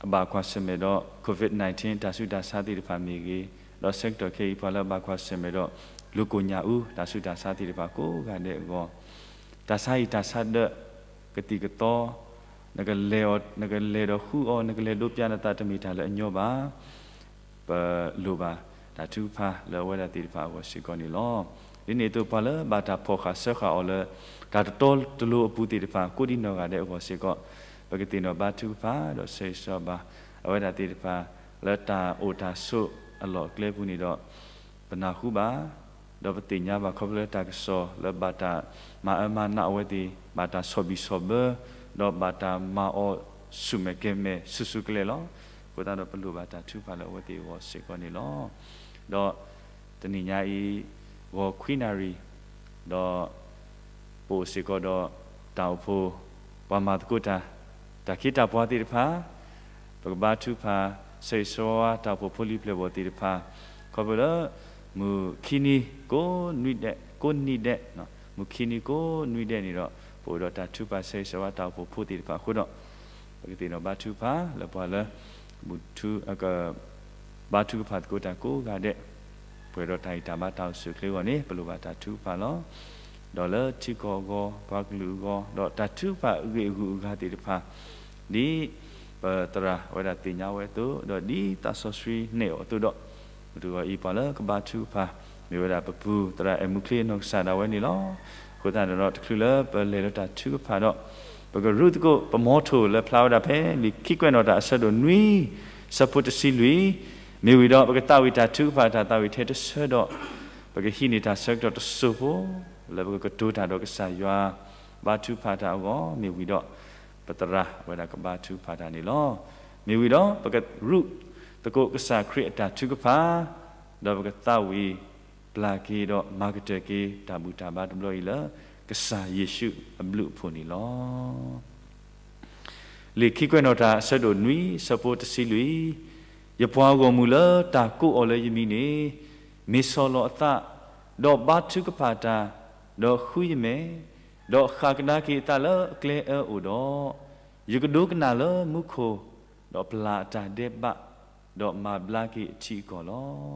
အဘၣ်ကွၢ်ဆၢၣ်မဲာ်ဒီး COVID nineteen တၢ်ဆူးတၢ်ဆါသ့ၣ်တဖၣ်မ့ၢ်ဂ့ၤ, ဒီးဆၢကတီၢ်ခဲအံၤ ပှၤလၢအဘၣ်ကွၢ်ဆၢၣ်မဲာ်ဒီး လိာ်ကိၣ်ညၣ်အူ တၢ်ဆူးတၢ်ဆါသ့ၣ်တဖၣ်ကိးဂၤဒဲးအဂီၢ်, တၢ်ဆါဟံၣ်တၢ်ဆါဒၢး ကသံၣ်ကသီ နကလဲၤဒီးဃုအီၤ နကလဲၤဒိးပျးနသးတမ့ၢ်တၢ်လၢအညီဘၣ်. ပလိၣ်ဘၣ်တၢ်ထုကဖၣ်လၢအဝဲဒၣ်သ့ၣ်တဖၣ်အဂီၢ်စ့ၢ်ကီးန့ၣ်လီၤ. ဒ်န့ၣ်အသိး ပှၤလၢဘၣ်တၢ်ဖီၣ်ဃာ်စၢဃာ်အီၤလၢ တၢ်တတီတလိၤအပူၤသ့ၣ်တဖၣ် ကိးဒံနီၢ်ဂၤဒဲးအဂီၢ်စ့ၢ်ကီး ပကသ့ၣ်နီၣ်ဘါထုကဖၣ် ဒီးဆၢဂ့ၤဆၢဝါဘၣ် အဝဲဒၣ်သ့ၣ်တဖၣ် လၢတၢ်အိၣ်တၢ်ဆိးအလီၢ်အကျဲပူၤန့ၣ်ဒီး ပနၢ်ဟူဘၣ် ဒီးပသ့ၣ်ညါဘၣ်ခီဖျိလၢတၢ်ကစီၣ်လၢဘၣ်တၢ်မၤအၢမၤနးအဝဲသ့ၣ်, ဘၣ်တၢ်ဆီၣ်ဘံၣ်ဆီၣ်ဘၢ, ဒီးဘၣ်တၢ်မၤအီၤဆူၣ်မဲာ်ကဲၤမဲာ်ဆူၣ်ဆူၣ်ကလဲာ်လီၤ. အဃိသတးဒီးပလိၣ်ဘၣ်တၢ်ထုကဖၣ်လၢအဝဲသ့ၣ်အဂီၢ်စ့ၢ်ကီးန့ၣ်လီၤ. ဒီးတနံၤညါအံၤ ဂီၤခွံနၣ်ရံၣ်, ဒီး ပအိၣ်စ့ၢ်ကီးဒီးတၢ်အိၣ်ဖှိၣ်, ပှၤမၤသကိးတၢ်, တၢ်ခ့တၢ်ပှၤသ့ၣ်တဖၣ်, ပကဘါထုကဖၣ် ဆၢဂ့ၤဆၢဝါတၢ်အိၣ်ဖှိၣ်ဖိလံၤဖျၢၣ်ဘီၣ်သ့ၣ်တဖၣ်, ခီဖျိလၢ မုၢ်ခံနံၤကိးနွံဒဲး, ကိးနံၤဒဲး, မုၢ်ခံနံၤကိးနွံဒဲးန့ၣ်ဒီး ပအိၣ်ဒီးတၢ်ထုကဖၣ်ဆၢဂ့ၤဆၢဝါတၢ်အိၣ်ဖှိၣ်ဖိသ့ၣ်တဖၣ်အဃိဒီး ပကသ့ၣ်နီၣ်ဘါထုကဖၣ်လၢပှၤလၢ ဘါထုကဖၣ်သကိးတၢ်ကိးဂၤဒဲး, ပှဲၤဒီးတၢ်ဂံၢ်တၢ်ဘါတၢ်အိၣ်ဆူၣ်အိၣ်ချ့အဂီၢ်န့ၣ် ပလိၣ်ဘၣ်တၢ်ထုကဖၣ်လီၤ. ဒီးလၢထံကီၢ်အဂီၢ်, ပှၤကလုာ်အဂီၢ်, ဒီးတၢ်ထုကဖၣ်အဂ့ၢ်အဂုၤအဂၤသ့ၣ်တဖၣ်, ဒ်ပသရၣ်ဝဲဒၣ်သ့ၣ်ညါဝဲအသိး, ဒီးဒ်သးစီဆှံနဲၣ်အီၤအသိးဒီး, မုၢ်တဂီၤအံၤပှၤလၢကဘါထုကဖၣ်, မ့ၢ်ဝဲဒၣ်ပပူၤသရၣ်အဲၣ်မူချ့နီၢ်ကစၢ်ဒၣ်ဝဲန့ၣ်လီၤ. အဃိသတးဒီးတချုးလၢပလဲၤလၢတၢ်ထုကဖၣ်ဒီး ပကရူၢ်သကိးပမီထိၣ်လၢဖျါဝဲဒၣ်ဖဲ လံာ်ခံကွဲးနီၣ်တၢ်အဆၢဒိၣ်နွံ, ဆၢဖိတဆံလွံၢ်, မ့ၢ်ဝံၤဒီးပကသးဝံၣ်တၢ်ထုကဖၣ်တၢ်သးဝံၣ်ထဲတဆၢဒီး, ပကဟံးန့ၢ်တၢ်ဆၢကတီၢ်တစိၢ်ဖိ, လၢပကကတိၤတၢ်ဒီးကစၢ်ယွၤ, ဘါထုကဖၣ်တၢ်အဂီၢ်, မ့ၢ်ဝံၤဒီး ပသရၣ်ဝဲဒၣ်ကဘါထုကဖၣ်တၢ်န့ၣ်လီၤ. မ့ၢ်ဝံၤဒီးပကရူၢ်သကိးကစၢ်ခရံာ်အတၢ်ထုကဖၣ်, ဒီးပကသးဝံၣ် ပျၢ်က့ၤဒီးမၤကတၢၢ်က့ၤတၢ်ဘူၣ်တၢ်ဘါတဘျီအံၤလၢ ကစၢ်ယ့ၣ်ၡူးအဘျုးအဖှိၣ်န့ၣ်လီၤ. လံာ်ခံကွဲးနီၣ်တၢ်အဆၢဒိၣ်နွံ ဆၢဖိတဆံလွံၢ်, ယပှၤဂီၢ်မုၢ်လၢတၢ်ကိးအီၤလၢယမံၤန့ၣ်, မ့ၢ်ဆီၣ်လီၤအသး, ဒီးဘါထုကဖၣ်တၢ်, ဒီးဃုယမဲာ်, ဒီးဃၣ်ကဒါက့ၤအသးလၢအကျဲအၢအိၣ်ဒီး, ယကဒိကနၣ်လၢမူခိၣ်, ဒီးပျၢ်အတၢ်ဒဲးဘး, ဒီးမၤဘျါက့ၤအထံအကီၢ်လီ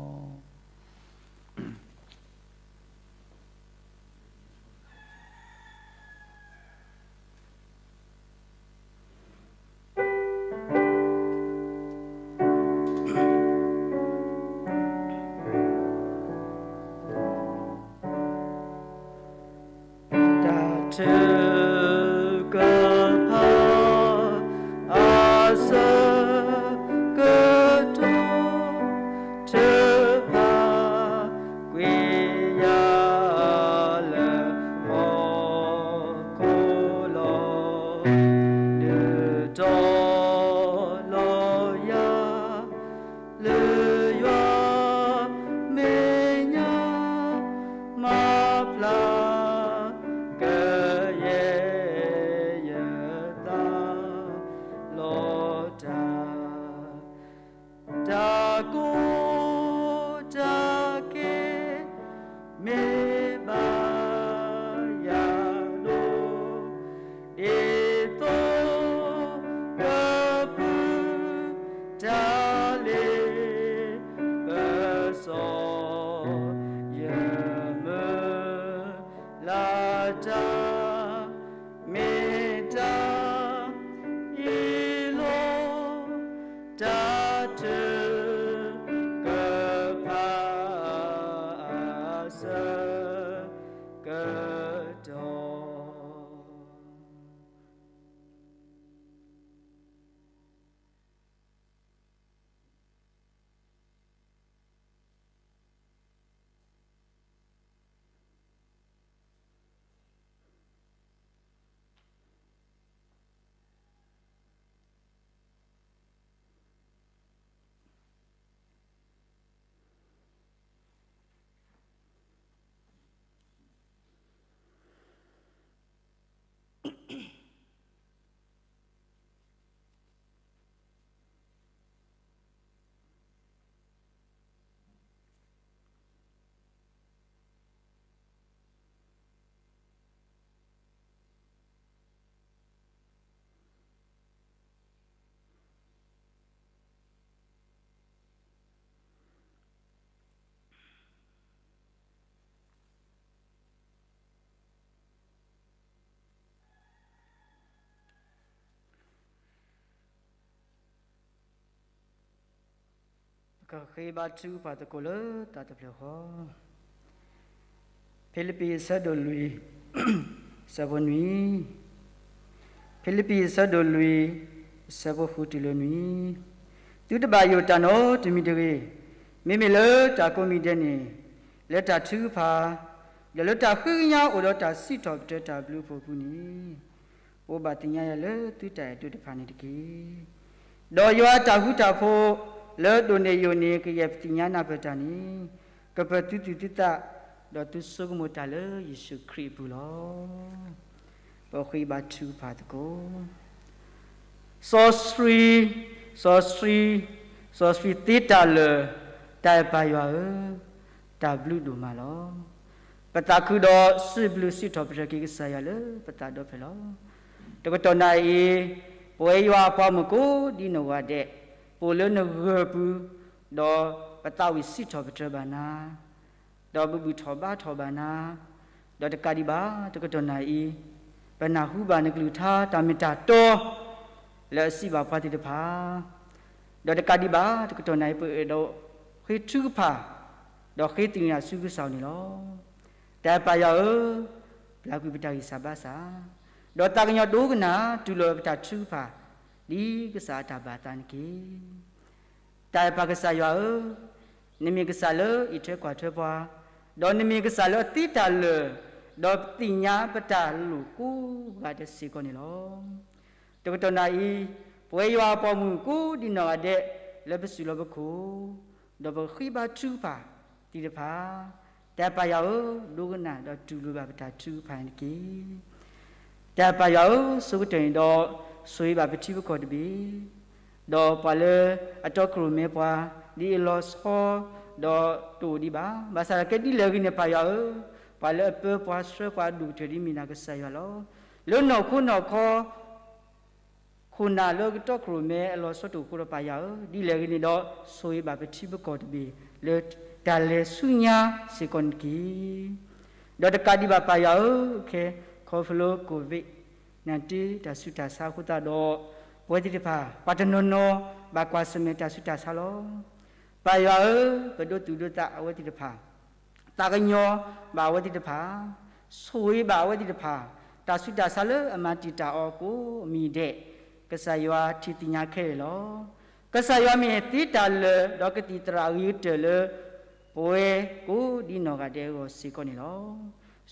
ၤ. တၢ်ထုကဖၣ်အဆၢကတီၢ် ထုကဖၣ် ကွံာ်ယၤလၢဟီၣ်ခိၣ်လီၤ. ဒုးတီလီၤယၤ လၢယွၤမဲာ်ညါ မၤဖျါ ကယဲၢ်ယသး လီၤတၢ် တၢ်ကိၢ်တၢ်ဂီၤ မ့ၢ်ဘၣ်ယၤဒိၣ်, ဒ်သိးပပုၢ်တၢ်လ့ပစီ ယမုၢ်လၢ်တၢ် မ့ၢ်တၢ်အ့ၣ်လိာ် တၢ်ထုကဖၣ် အဆၢကတီၢ်. ပကဃ့ဘါထုကဖၣ်သကိးလၢတၢ်တဖျၢၣ်ဃီ, ဖံလံးပံးအဆၢဒိၣ်လွံၢ် အဆၢဖိနွံ, ဖံလံးပံးအဆၢဒိၣ်လွံၢ် အဆၢဖိဃုတုၤလၢနွံ, သုတဘၣ်ယိၣ်တၢ်နီတမံၤတဂ့ၤ, မ့မ့ၢ်လၢတၢ်ကိးမံၤဒဲးန့ၣ်, လၢတၢ်ထုကဖၣ်, ဒီးလၢတၢ်ဃ့ကညးအိၣ်ဒီးတၢ်စံးထီၣ်ပတြၢၤတၢ်ဘျုးအဖီခိၣ်န့ၣ်, ပဘၣ်သ့ၣ်ညါယၤလၢသုတၢ်အဲၣ်ဒိးတဖၣ်န့ၣ်တက့ၢ်. ဒီးယွၤအတၢ်ဃူတၢ်ဖိး လၢဒိၣ်န့ၢ်ယိာ်န့ၢ်ကယဲၢ်ပသ့ၣ်ညါနၢ်ပၢၢ်တၢ်န့ၣ်, ကပၢၤသုသူၣ်သုသး, ဒီးသုဆိကမိၣ်တၢ်လၢယ့ၣ်ၡူးခရံာ်အပူၤလီၤ. ပဃ့ဘါထုကဖၣ်သကိး. စီဆှံ, စီဆှံ, စီဆှံသ့တၢ်လၢာ်, တၢ်အဲၣ်ပၢ်ယွၤဧၢ, တၢ်ဘျုးဒိၣ်မးလီၤ. ပသးခုဒီးစံးဘျုးစံးထီၣ်ပတြၢၤက့ၤကစၢ်ယွၤလၢပသးဒီဖျၢၣ်လီၤ. တကတီၢ်နၣ်အံၤ, ပဝဲယွၤအပှၤမုၣ်ကိးဒ်နီၢ်ဂၤဒဲး, ပအိၣ်လၢနဂၢၢ်ပူၤ, ဒီးပသးဝံၣ်စံးထီၣ်ပတြၢၤဘၣ်နၤ ဒီးပဘူၣ်ထီၣ်ဘါထီၣ်ဘၣ်နၤ, ဒီးတကးဒံးဘၣ် တကတီၢ်နၣ်အံၤ, ပနၢ်ဟူဘၣ်နကလုၢ်ကထါတၢ်မ့ၢ်တၢ်တီ လၢအစံးဘၣ်ပှၤသ့ၣ်တဖၣ်, ဒီးတကးဒံးဘၣ် တကတီၢ်နၣ်အံၤ ပအဲၣ်ဒိးဃ့ထုကဖၣ်, ဒီးဃ့သ့ၣ်ညါဆူကစၢ်အအိၣ်န့ၣ်လီၤ. တၢ်အဲၣ်ပၢ်ယွၤဧၢ, ပျၢ်ကွံာ်ပတၢ်ဂံၢ်စၢ်ဘါစၢ်, ဒီးသးကညီၤဒိကနၣ်တူၢ်လိာ်ပတၢ်ထုကဖၣ်, ဒ်ကစၢ်အတၢ်ဘၣ်သးန့ၣ်တက့ၢ်. တၢ်အဲၣ်ပၢ်ကစၢ်ယွၤဧၢ, နမ့ၢ်ကစၢ်လၢအအံးထွဲကွၢ်ထွဲပှၤ, ဒီးနမ့ၢ်ကစၢ်လၢအသ့တၢ်လၢာ်, ဒီးပသ့ၣ်ညါပတၢ်လိၣ်ကိးဂၤဒဲးစ့ၢ်ကီးန့ၣ်လီၤ. တကတီၢ်နၣ်အံၤ, ပဝဲယွၤအပှၤမုၣ်ကိးဒ်နီၢ်ဂၤဒဲး လၢပစုၣ်လီၤပခိၣ်, ဒီးပဃ့ဘါထုကဖၣ်သ့ၣ်တဖၣ်, တၢ်အဲၣ်ပၢ်ယွၤဧၢ, ဒိကနၣ်ဒီးတူၢ်လိာ်ဘၣ်ပတၢ်ထုကဖၣ်န့ၣ်တက့ၢ်. တၢ်အဲၣ်ပၢ်ယွၤဧၢ, ဆိကတၢၢ်န့ၣ်ဒီး ဆိၣ်ဂ့ၤဘၣ်ပထံပကီၢ်တဘ့ၣ်, ဒီးပှၤလၢအတီခိၣ်ရိၣ်မဲပှၤ ဒ်အလီၤဆီ ဒီးတအိၣ်ဒံးဘၣ်. ဘၣ်ဆၣ်ဒီးကဲဒ်လဲၣ်ဂ့ၤန့ၣ် ပၢ်ယွၤဧၢ, ပှၤလၢအပၢပှၤဆှၢပှၤအဒိၣ်ကတၢၢ်ဒ်မ့ၢ်ဒၣ်ကစၢ်ယွၤလီၤ. လၢနီၢ်ခိနီၢ်ခီ ခိၣ်နၢ်လၢကတီခိၣ်ရိၣ်မဲအလီၤဆီတအိၣ်အဃိဒီး ပၢ်ယွၤဧၢ, ဒ်လဲၣ်ဂ့ၤန့ၣ်ဒီး ဆိၣ်ဂ့ၤဘၣ်ပထံပကီၢ်တဘ့ၣ် လၢတၢ်လဲၤဆူညါစ့ၢ်ကီးန့ၣ်တက့ၢ်. ဒီးတကးဒံးဘၣ်ပၢ်ယွၤဧၢ, ခဲခီဖျိ ကိၣ်ဝံၣ် နၢၣ်တ့ တၢ်ဆူးတၢ်ဆါအဃိသတးဒီး ပဝဲသ့ၣ်တဖၣ် ပှၤတနီၤနီၤ ဘၣ်ကွၢ်ဆၢၣ်မဲာ်တၢ်ဆူးတၢ်ဆါလီၤ. ပၢ်ယွၤဧၢ, ပဒိသူၣ်ဒိသးအဝဲသ့ၣ်တဖၣ် သးကညီၤဘၣ်အဝဲသ့ၣ်တဖၣ်, ဆိၣ်ဂ့ၤဘၣ်အဝဲသ့ၣ်တဖၣ်, တၢ်ဆူးတၢ်ဆါလၢအမၤတံာ်တာ်အီၤကိးမံၤဒဲး, ကစၢ်ယွၤထံၣ်သ့ၣ်ညါခဲလၢာ်လီၤ. ကစၢ်ယွၤမ့ၢ်သ့တၢ်လၢာ် ဒီးကသံၣ်သရၣ်အဂ့ၤကတၢၢ်လၢ ပဝဲကိးဒ်နီၢ်ဂၤဒဲးအဂီၢ်စ့ၢ်ကီးန့ၣ်လီၤ.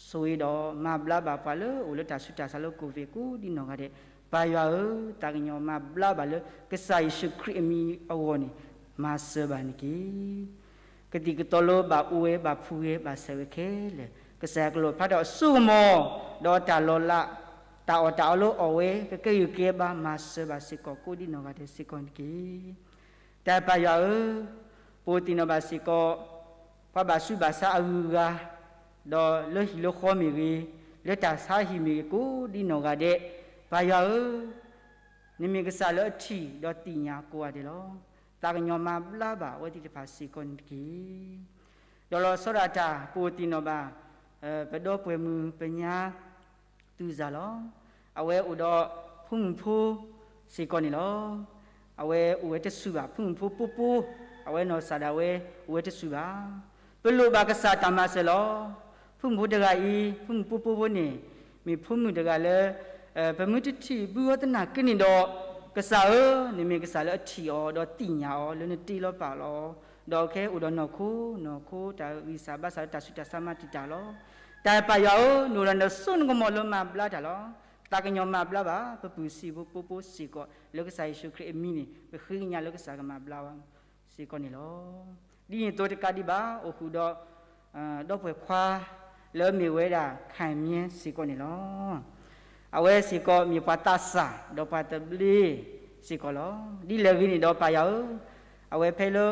ဆိၣ်ဂ့ၤဒီးမၤဘျါဘၣ်ပှၤလၢအအိၣ်လၢတၢ်ဆူးတၢ်ဆါလၢကိၣ်ဝံၣ်ကိးဒ်နီၢ်ဂၤဒဲး, ပၢ်ယွၤဧၢ, သးကညီၤမၤဘျါဘၣ်လၢကစၢ်ယ့ၣ်ၡူးခရံာ်အမံၤအဂီၢ်န့ၣ် မၤစၢၤဘၣ်န့ၣ်တက့ၢ်. ကသံၣ်ကသီလၢဘၣ်အိၣ်ဝဲဘၣ်ဖှူဝဲဘၣ်ဆဲးဝဲခဲလၢာ်, ကစၢ်ယွၤကလီၣ်ဖျါထီၣ်အစိကမီၤ, ဒီးတၢ်လီၤလး, တၢ်အီၣ်တၢ်အီလၢအီၣ်ဝဲ ကကဲဂံၢ်ကဲဘါ မၤစၢၤဘၣ်စ့ၢ်ကီးကိးဒ်နီၢ်ဂၤဒဲးစ့ၢ်ကီးန့ၣ်တက့ၢ်. တၢ်ပၢ်ယွၤဧၢ, ပအိၣ်သ့ၣ်နီၣ်ဘၣ်စ့ၢ်ကီး ပှၤဘၣ်ဆူးဘၣ်ဆါအဂုၤအဂၤ, ဒီးလၢဟံၣ်လၢဃီမ့ၢ်ဂ့ၤ, လၢတၢ်ဆါဟံၣ်မ့ၢ်ဂ့ၤကိးဒ်နီၢ်ဂၤဒဲး, ပၢ်ယွၤဧၢ, နမ့ၢ်ကစၢ်လၢအထံၣ်ဒီးသ့ၣ်ညါကိးဂၤဒဲးလီၤ. သးကညီၤမၤဘျါဘၣ်အဝဲသ့ၣ်တဖၣ်စ့ၢ်ကီးန့ၣ်တက့ၢ်. ဒီးလီၤဆီဒၣ်တၢ် ပအိၣ်သ့ၣ်နီၣ်ဘၣ် ပဒီပုၢ်ဝဲၢ်မုၣ်ပညါ သူၣ်စၢ်လီၤ. အဝဲအိၣ်ဒီးဖိမုၣ်ဖိစ့ၢ်ကီးန့ၣ်လီၤ. အဝဲအိၣ်ဝဲတဆူၣ်ဘၣ် ဖိမုၣ်ဖိပိပိ, အဝဲနီၢ်ကစၢ်ဒၣ်ဝဲအိၣ်ဝဲတဆူၣ်ဘၣ်. ပလိၣ်ဘၣ်ကစၢ်တၢ်မၤစၢၤလီၤ. ဖိမုၣ်ဖိတဂၤအံၤ ဖိမုၣ်ပိပိဖိန့ၣ် မ့ၢ်ဖိမုၣ်တဂၤလၢ ပမ့ၢ်တထံၣ်ဘုအီၤသနာ်က့န့ၣ်ဒီး, ကစၢ်ဧၢ, နမ့ၢ်ကစၢ်လၢအထံၣ်အီၤဒီးသ့ၣ်ညါအီၤလၢနတ့လီၤပာ်လီၤအီၤ, ဒီးခဲအိၣ်ဒီးနီၢ်ခိ, နီၢ်ခိတၢ်ဂံၢ်စၢ်ဘါစၢ်လၢတၢ်ဆူးတၢ်ဆါမၤတံာ်တာ်လီၤ. တၢ်ပၢ်ယွၤဧၢ, နအိၣ်ဒီးနစိနကမီၤလၢမၤဘျါတၢ်လီၤ. သးကညီၤမၤဘျါဘၣ် ပပုၢ်စံးဖိပိပိစ့ၢ်ကီး လၢကစၢ်ယ့ၣ်ၡူးခရံာ်အမံၤန့ၣ် ပဃ့ကညးလၢကစၢ်ကမၤဘျါဘၣ်စ့ၢ်ကီးန့ၣ်လီၤ. ဒ်န့ၣ်အသိးတကးဒံးဘၣ် အိၣ်ဃုာ်ဒီး ဒီပုၢ်ဝဲၢ်ခွါ လၢအမ့ၢ်ဝဲဒၣ် ခဲမံစ့ၢ်ကီးန့ၣ်လီၤ. အဝဲစ့ၢ်ကီးမ့ၢ်ပှၤသးစၢ် ဒီးပှၤသဘျ့စ့ၢ်ကီးလီၤ. ဒ်လဲၣ်ဂ့ၤန့ၣ်ဒီးပၢ်ယွၤဧၢ, အဝဲဖဲလၢ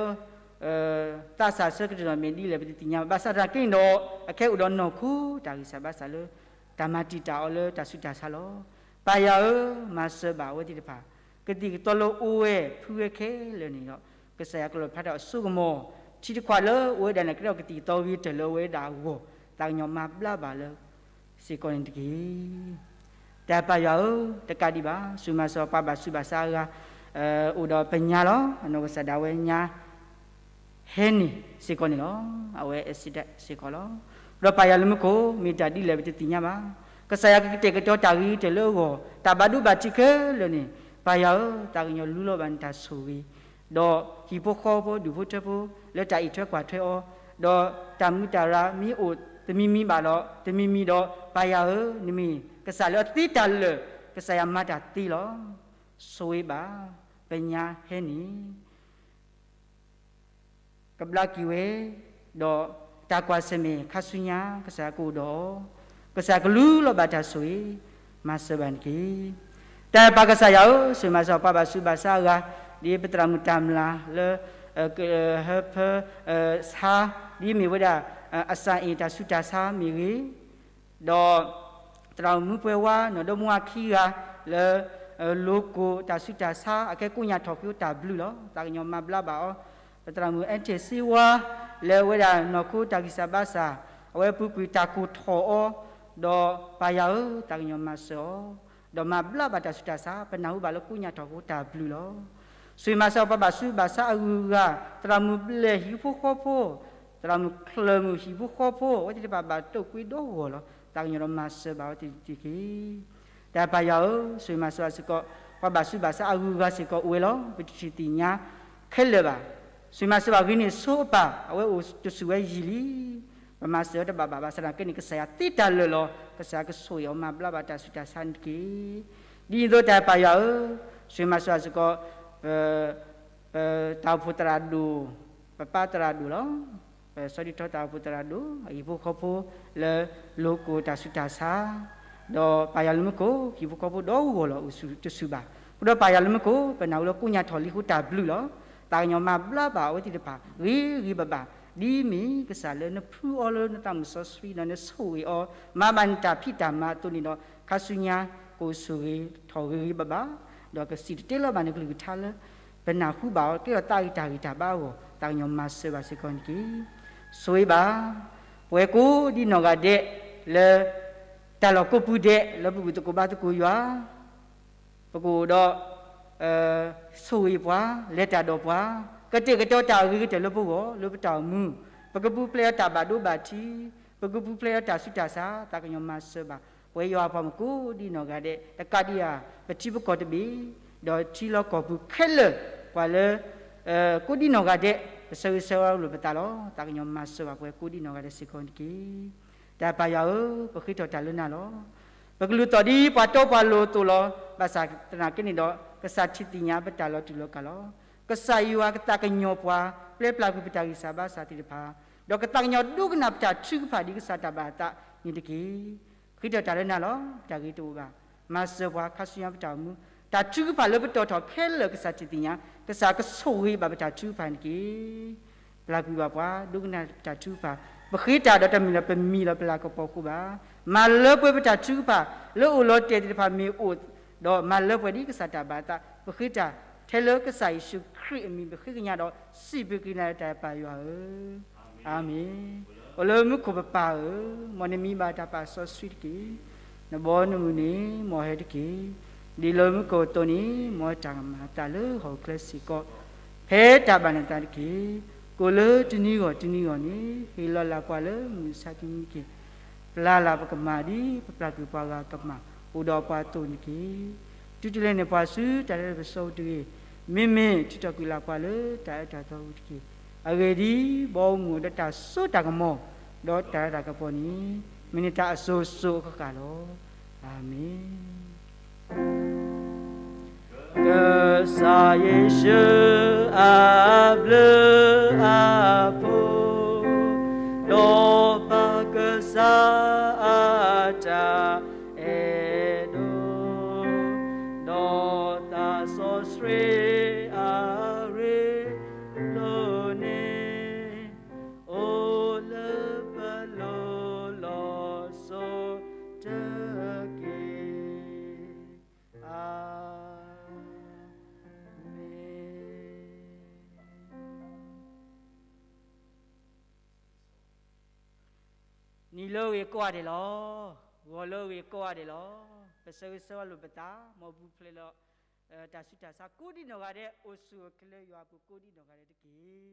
သးစၢ်ဆၢကတီၢ်မ့ၢ်ဒ်လဲၣ် ပတသ့ၣ်ညါဘၣ်. ဘၣ်ဆၣ်သနာ်က့န့ၣ်ဒီး အခဲအိၣ်ဒီးနီၢ်ခိ တၢ်ဂံၢ်စၢ်ဘါစၢ်လၢ တၢ်မၤတံာ်တာ်အီၤလၢတၢ်ဆူးတၢ်ဆါလီၤ. ပၢ်ယွၤဧၢ, မၤစၢၤဘၣ်အဝဲသ့ၣ်တဖၣ်, ကသံၣ်ကသီလၢအိၣ်ဝဲဖုဝဲခဲလၢာ်န့ၣ်ဒီး ကစၢ်ယွၤကလီၣ်ဖျါထီၣ်အစိကမီၤ, ထံတခွးလၢအအိၣ်ဝဲဒၣ်န့ၣ် ကဲထီၣ်ကသံၣ်ကသီဂ့ၤတၢၢ်လၢအအိၣ်ဝဲဒၣ်အဂီၢ်, သးကညီၤမၤဘျါဘၣ်လၢ စ့ၢ်ကီးန့ၣ်တက့ၢ်. တၢ်ပၢ်ယွၤဧၢ, တကးဒံးဘၣ် စူၢ်မၤစၢၤပှၤဘၣ်ဆူးဘၣ်ဆါအဂၤ အိၣ်ဒီးပညါလီၤ. အနီၢ်ကစၢ်ဒၣ်ဝဲညါ ဟဲန့ၣ်စ့ၢ်ကီးန့ၣ်လီၤ. အဝဲ accident စ့ၢ်ကီးလီၤ. ဒီးပၢ်ယွၤလၢမူခိၣ် မ့ၢ်တၢ်ဒ်လဲၣ်ပတသ့ၣ်ညါဘၣ်. ကစၢ်ယွၤကကတဲာ်ကတီၤတၢ်ဂ့ၤကတၢၢ်လၢအဂီၢ်, တၢ်ဘၣ်ဒိဘၣ်ထံးခဲလၢာ်န့ၣ်, ပၢ်ယွၤဧၢ, သးကညီၤလူလီၤဘၣ်နတၢ်ဆိၣ်ဂ့ၤ, ဒီးဟံၣ်ဖိဃီဖိဒူၣ်ဖိထၢဖိ လၢတၢ်အံးထွဲကွၢ်ထွဲအီၤ ဒီးတၢ်မုာ်တၢ်ရၤမ့ၢ်အိၣ်တမံၤမံၤဘၣ်ဒီး တမံၤမံၤဒီး ပၢ်ယွၤဧၢ, နမ့ၢ်ကစၢ်လၢအသ့တၢ်လၢာ်, ကစၢ်ယွၤမၤတၢ်သ့လီၤ. ဆိၣ်ဂ့ၤဘၣ်ပညါဟဲန့ၣ် ကဘျါက့ၤဝဲ, ဒီးတၢ်ကွၢ်ဆၢၣ်မဲာ်ခါဆူညါ ကစၢ်ကအိၣ်ဒီးအီၤ, ကစၢ်ကလူလီၤဘၣ်တၢ်ဆိၣ်ဂ့ၤ, မၤစၢၤဘၣ်န့ၣ်တက့ၢ်. တၢ်ပၢ်ကစၢ်ယွၤဧၢ, ဆိၣ်ဂ့ၤမၤစၢၤပှၤဘၣ်ဆူးဘၣ်ဆါအဂၤ, ဒ်ပသရၣ်မုၣ်တၢ်မျၢ်လၢ ဟၢဖၢ ဆါ, ဒ်မ့ၢ်ဝဲဒၣ် အစၣ်အ့ၣ်တၢ်ဆူးတၢ်ဆါမ့ၢ်ဂ့ၤ, ဒီး သရၣ်မုၣ်ပှဲၤဝါ နီၢ်ဒီမါဝၤခံဂၤလၢ လိၤကိၢ်တၢ်ဆူးတၢ်ဆါ အကဲကိးညၣ်ထီၣ်ဃုတၢ်ဘျုးလီၤ. သးကညီၤမၤဘျါဘၣ်အီၤ, ပသရၣ်မုၣ်အဲၣ်ထ့ၣ်စ့ဝါ လၢအဝဲဒၣ်နီၢ်ခိတၢ်ဂံၢ်စၢ်ဘါစၢ်, အဝဲပူၤကွံာ်တၢ်ကိၢ်ထီၣ်အီၤ, ဒီးပၢ်ယွၤဧၢ, သးကညီၤမၤစၢၤအီၤ, ဒီးမၤဘျါဘၣ်တၢ်ဆူးတၢ်ဆါ ပနၢ်ဟူဘၣ်လၢကိးညၣ်ထီၣ်ဃုတၢ်ဘျုးလီၤ. ဆိၣ်ဂ့ၤမၤစၢၤပှၤဘၣ်ဆူးဘၣ်ဆါအဂုၤအဂၤ, သရၣ်မုၣ်ဘျဲၣ်ဟံၣ်ဖိဃီဖိ, သရၣ်မုၣ်ချၢၣ်မုၣ်ဟံၣ်ဖိဃီဖိ, အဝဲသ့ၣ်တဖၣ်ဘၣ်တိာ်ကွံာ်ဒီဂီၢ်လီၤ. သးကညီၤဒီးမၤစၢၤဘၣ်အဝဲသ့ၣ်တက့ၢ်. တၢ်ပၢ်ယွၤဧၢ, ဆိၣ်ဂ့ၤမၤစၢၤဘၣ်စ့ၢ်ကီး ပှၤဘၣ်ဆူးဘၣ်ဆါအဂုၤအဂၤစ့ၢ်ကီးအိၣ်ဝဲလီၤ. ပတထံၣ်သ့ၣ်ညါခဲလၢာ်ဘၣ်. ဆိၣ်ဂ့ၤမၤစၢၤဘၣ်ဂ့ၤန့ၢ်ဆိအပၢ်, အဝဲအိၣ်တဆူၣ်ဝဲယံာ်လံ. ပမၤစၢၤတဘၣ်ဘၣ်ဘၣ်ဆၣ်သနာ်က့န့ၣ် ကစၢ်ယွၤသ့တၢ်လၢာ်လီၤ. ကစၢ်ယွၤကဆိၣ်ဂ့ၤအီၤမၤဘျါဘၣ်တၢ်ဆူးတၢ်ဆါန့ၣ်တက့ၢ်. ဒ်န့ၣ်အသိးတၢ်ပၢ်ယွၤဧၢ, ဆိၣ်ဂ့ၤမၤစၢၤဘၣ်စ့ၢ်ကီး ပ ပတၢ်အိၣ်ဖှိၣ်သရၣ်ဒိၣ်, ပပၢ်သရၣ်ဒိၣ်လီၤ. ပစီၤဒံထီတၢ်အိၣ်ဖှိၣ်သရၣ်ဒိၣ်, အဟံၣ်ဖိဃီဖိလၢလိၤကိၢ်တၢ်ဆူးတၢ်ဆါ, ဒီးပၢ်ယွၤလၢမူခိၣ် ဟံၣ်ဖိဃီဖိဒီဂီၢ်လီၤ အိၣ်ဆူၣ်တဆူၣ်ဘၣ်. အဃိဒီးပၢ်ယွၤလၢမူခိၣ် ပနၢ်ဟူလၢကိးညၣ်ထီၣ်လံဃုတၢ်ဘျုးလီၤ. သးကညီၤမၤဘျါဘၣ်အဝဲသ့ၣ်တဖၣ် ဂ့ၤဂ့ၤဘၣ်ဘၣ်, ဒ်မ့ၢ်ကစၢ်လၢနဖှူအီၤလၢနသးမုၢ်စီဆှံဒီးနဆိၣ်ဂ့ၤအီၤ, မၤဘၣ်နတၢ်ဖံးတၢ်မၤအသိးန့ၣ်ဒီး ခါဆူညါ ကအိၣ်ဆိၣ်ဂ့ၤထီၣ်ဂ့ၤဂ့ၤဘၣ်ဘၣ်, ဒီးကစံၣ်တဲၤတဲလီၤဘၣ်နကလုၢ်ကထါလၢ ပနၢ်ဟူဘၣ်အီၤ ကဲထီၣ်သးဂ့ၤတၢ်ဂ့ၤတၢ်ဘါအဂီၢ် သးကညီၤမၤစၢၤဘၣ်စ့ၢ်ကီးန့ၣ်တက့ၢ်. ဆိၣ်ဂ့ၤဘၣ် ပဝဲကိးဒံနီၢ်ဂၤဒဲး လၢတၢ်လီၢ်ကိးပူၤဒဲး လၢပဘူၣ်သကိးဘါသကိးယွၤ ပကအိၣ်ဒီး ဆိၣ်ဂ့ၤပှၤ လဲၤတၢ်ဒီးပှၤ, ကတဲာ်ကတီၤတၢ်အဂ့ၤကတၢၢ်လၢပဂီၢ် လၢပတၢ်အိၣ်မူ, ပကပူၤဖျဲးအီၤတၢ်ဘၣ်ဒိဘၣ်ထံး, ပကပူၤဖျဲးအီၤတၢ်ဆူးတၢ်ဆါ, သးကညီၤမၤစၢၤဘၣ် ပဝဲယွၤပှၤမုၣ်ကိးဒံနီၢ်ဂၤဒဲး တကးဒံးဧါ ပထံပကီၢ်တဘ့ၣ်, ဒီးထံလီၢ်ကီၢ်ပူၤခဲလၢာ် ပှၤလၢ ကိးဒံနီၢ်ဂၤဒဲး ပဆၢဂ့ၤဆၢဝါလိာ်ပသးလီၤ. သးကညီၤမၤစၢၤဘၣ်ပဝဲကိးဒံနီၢ်ဂၤဒဲးစ့ၢ်ကီးန့ၣ်တက့ၢ်. တၢ်ပၢ်ယွၤဧၢ, ပဃ့ထီၣ်တၢ်လၢနၤလီၤ. ပကလူၤသီၣ်ဒ်ပှၤတီပှၤလိၤအသိးလီၤ. ဘၣ်ဆၣ်သနာ်က့န့ၣ်ဒီး ကစၢ်ထံၣ်သ့ၣ်ညါပတၢ်လီၤတူာ်လီၤကာ်လီၤ. ကစၢ်ယွၤကသးကညီၤပှၤ ပျဲပျၢ်ကွံာ်ပတၢ်ဂံၢ်စၢ်ဘါစၢ်သ့ၣ်တဖၣ်, ဒီးကသးကညီၤဒိကနၣ်ပတၢ်ထုကဖၣ်ဒ်ကစၢ်တၢ်ဘၣ်အသးန့ၣ်တက့ၢ်. ဃ့ထီၣ်တၢ်လၢနၤလီၤ. ပတၢ်ဂ့ၤတအိၣ်ဘၣ်. မၤစၢၤပှၤခါဆူညါပတၢ်အိၣ်မူ, တၢ်ထုကဖၣ်လၢပတီၢ်ထီၣ်ခဲလၢာ် ကစၢ်ထံၣ်သ့ၣ်ညါ, ကစၢ်ကဆိၣ်ဂ့ၤဘၣ်ပတၢ်ထုကဖၣ်န့ၣ်တက့ၢ်. ပျၢ်ကွံာ်ဘၣ်ပှၤ ဒိကနၣ်ပတၢ်ထုကဖၣ်, ပဃ့တၢ်ဒီးတမ့ၢ်လၢပမံၤလီၤပလၤကပီၤဃိဘၣ်. မၤလၢပှဲၤပတၢ်ထုကဖၣ် လၢအိၣ်လီၤတဲာ်သ့ၣ်တဖၣ်မ့ၢ်အိၣ်, ဒီးမၤလၢပှဲၤဒ်ကစၢ်တၢ်ဘၣ်အသး, ပဃ့တၢ်ထဲလၢကစၢ်ယ့ၣ်ၡူးခရံာ်အမံၤ ပဃ့ကညးဒီးစံးဘျုးက့ၤနၤလၢတၢ်ပၢ်ယွၤဧၢ, အၤမ့ၣ်. အိၣ်လၢမူခိၣ်ပပၢ်ဧၢ, မ်နမံၤဘၣ်တၢ်ပာ်စီဆှံတက့ၢ်. နဘီနမုၢ်န့ၣ် မ်အဟဲတက့ၢ်. ဒ်လၢမူခိၣ်အသိးန့ၣ် မ်တၢ်ကမၤအသးလၢဟီၣ်ခိၣ်ချၢစ့ၢ်ကီး ဖဲတၢ်ဘၣ်နသးတက့ၢ်. ကိးလၢတနံၤဂီၢ်တနံၤဂီၢ်န့ၣ် ဟ့ၣ်လီၤလၢ်ပှၤလၢမုၢ်ဆါတနံၤတက့ၢ်. ပျၢ်လၢ်ပကမၢ်ဒ်ပပျၢ်ကွံာ်ပှၤဂၤကမၢ် အိၣ်ဒီးပှၤအသိးန့ၣ်တက့ၢ်. တုၤတလဲန့ၣ်ပှၤဆူတၢ်လၢပစီတဂ့ၤ, မ့မ့ၢ်ထုးထီၣ်ကွံာ်လၢ်ပှၤလၢတၢ်အၢတၢ်သီအပူၤတက့ၢ်. အဂ့ၢ်ဒ်အံၤ, ဘီမုၢ်ဒီးတၢ်စိတၢ်ကမီၤ ဒီးတၢ်လၤတၢ်ကပီၤန့ၣ် မ့ၢ်နတၢ်အစိၤစိၤအဃၣ်ဃၣ်လီၤ. အၤမ့ၣ်. ကစၢ်ယ့ၣ်ၡူးအဘျုးအဖှိၣ်, ဒီးပၢ်ကစၢ်အတၢ်အဲၣ်ဒိၣ်, ဒီးသးစီဆှံအရ့ဒိၣ်န့ၣ် အိၣ်လၢပလိၤလီၤ စိၤတက့ၢ်. အၤမ့ၣ်. နံၤလၢအဂ့ၤကိးဂၤဒဲးလီၤ. ဂီၤလၢအဂ့ၤကိးဂၤဒဲးလီၤ. ပဆၢဂ့ၤဆၢဝါလိာ်ပသး မ်ပူၤဖျဲးလီၤ တၢ်ဆူးတၢ်ဆါ ကိးဒံနီၢ်ဂၤဒဲး အိၣ်ဆူၣ်အိၣ်ချ့လၢယွၤအပူၤ ကိးဒံနီၢ်ဂၤဒဲးတက့ၢ်.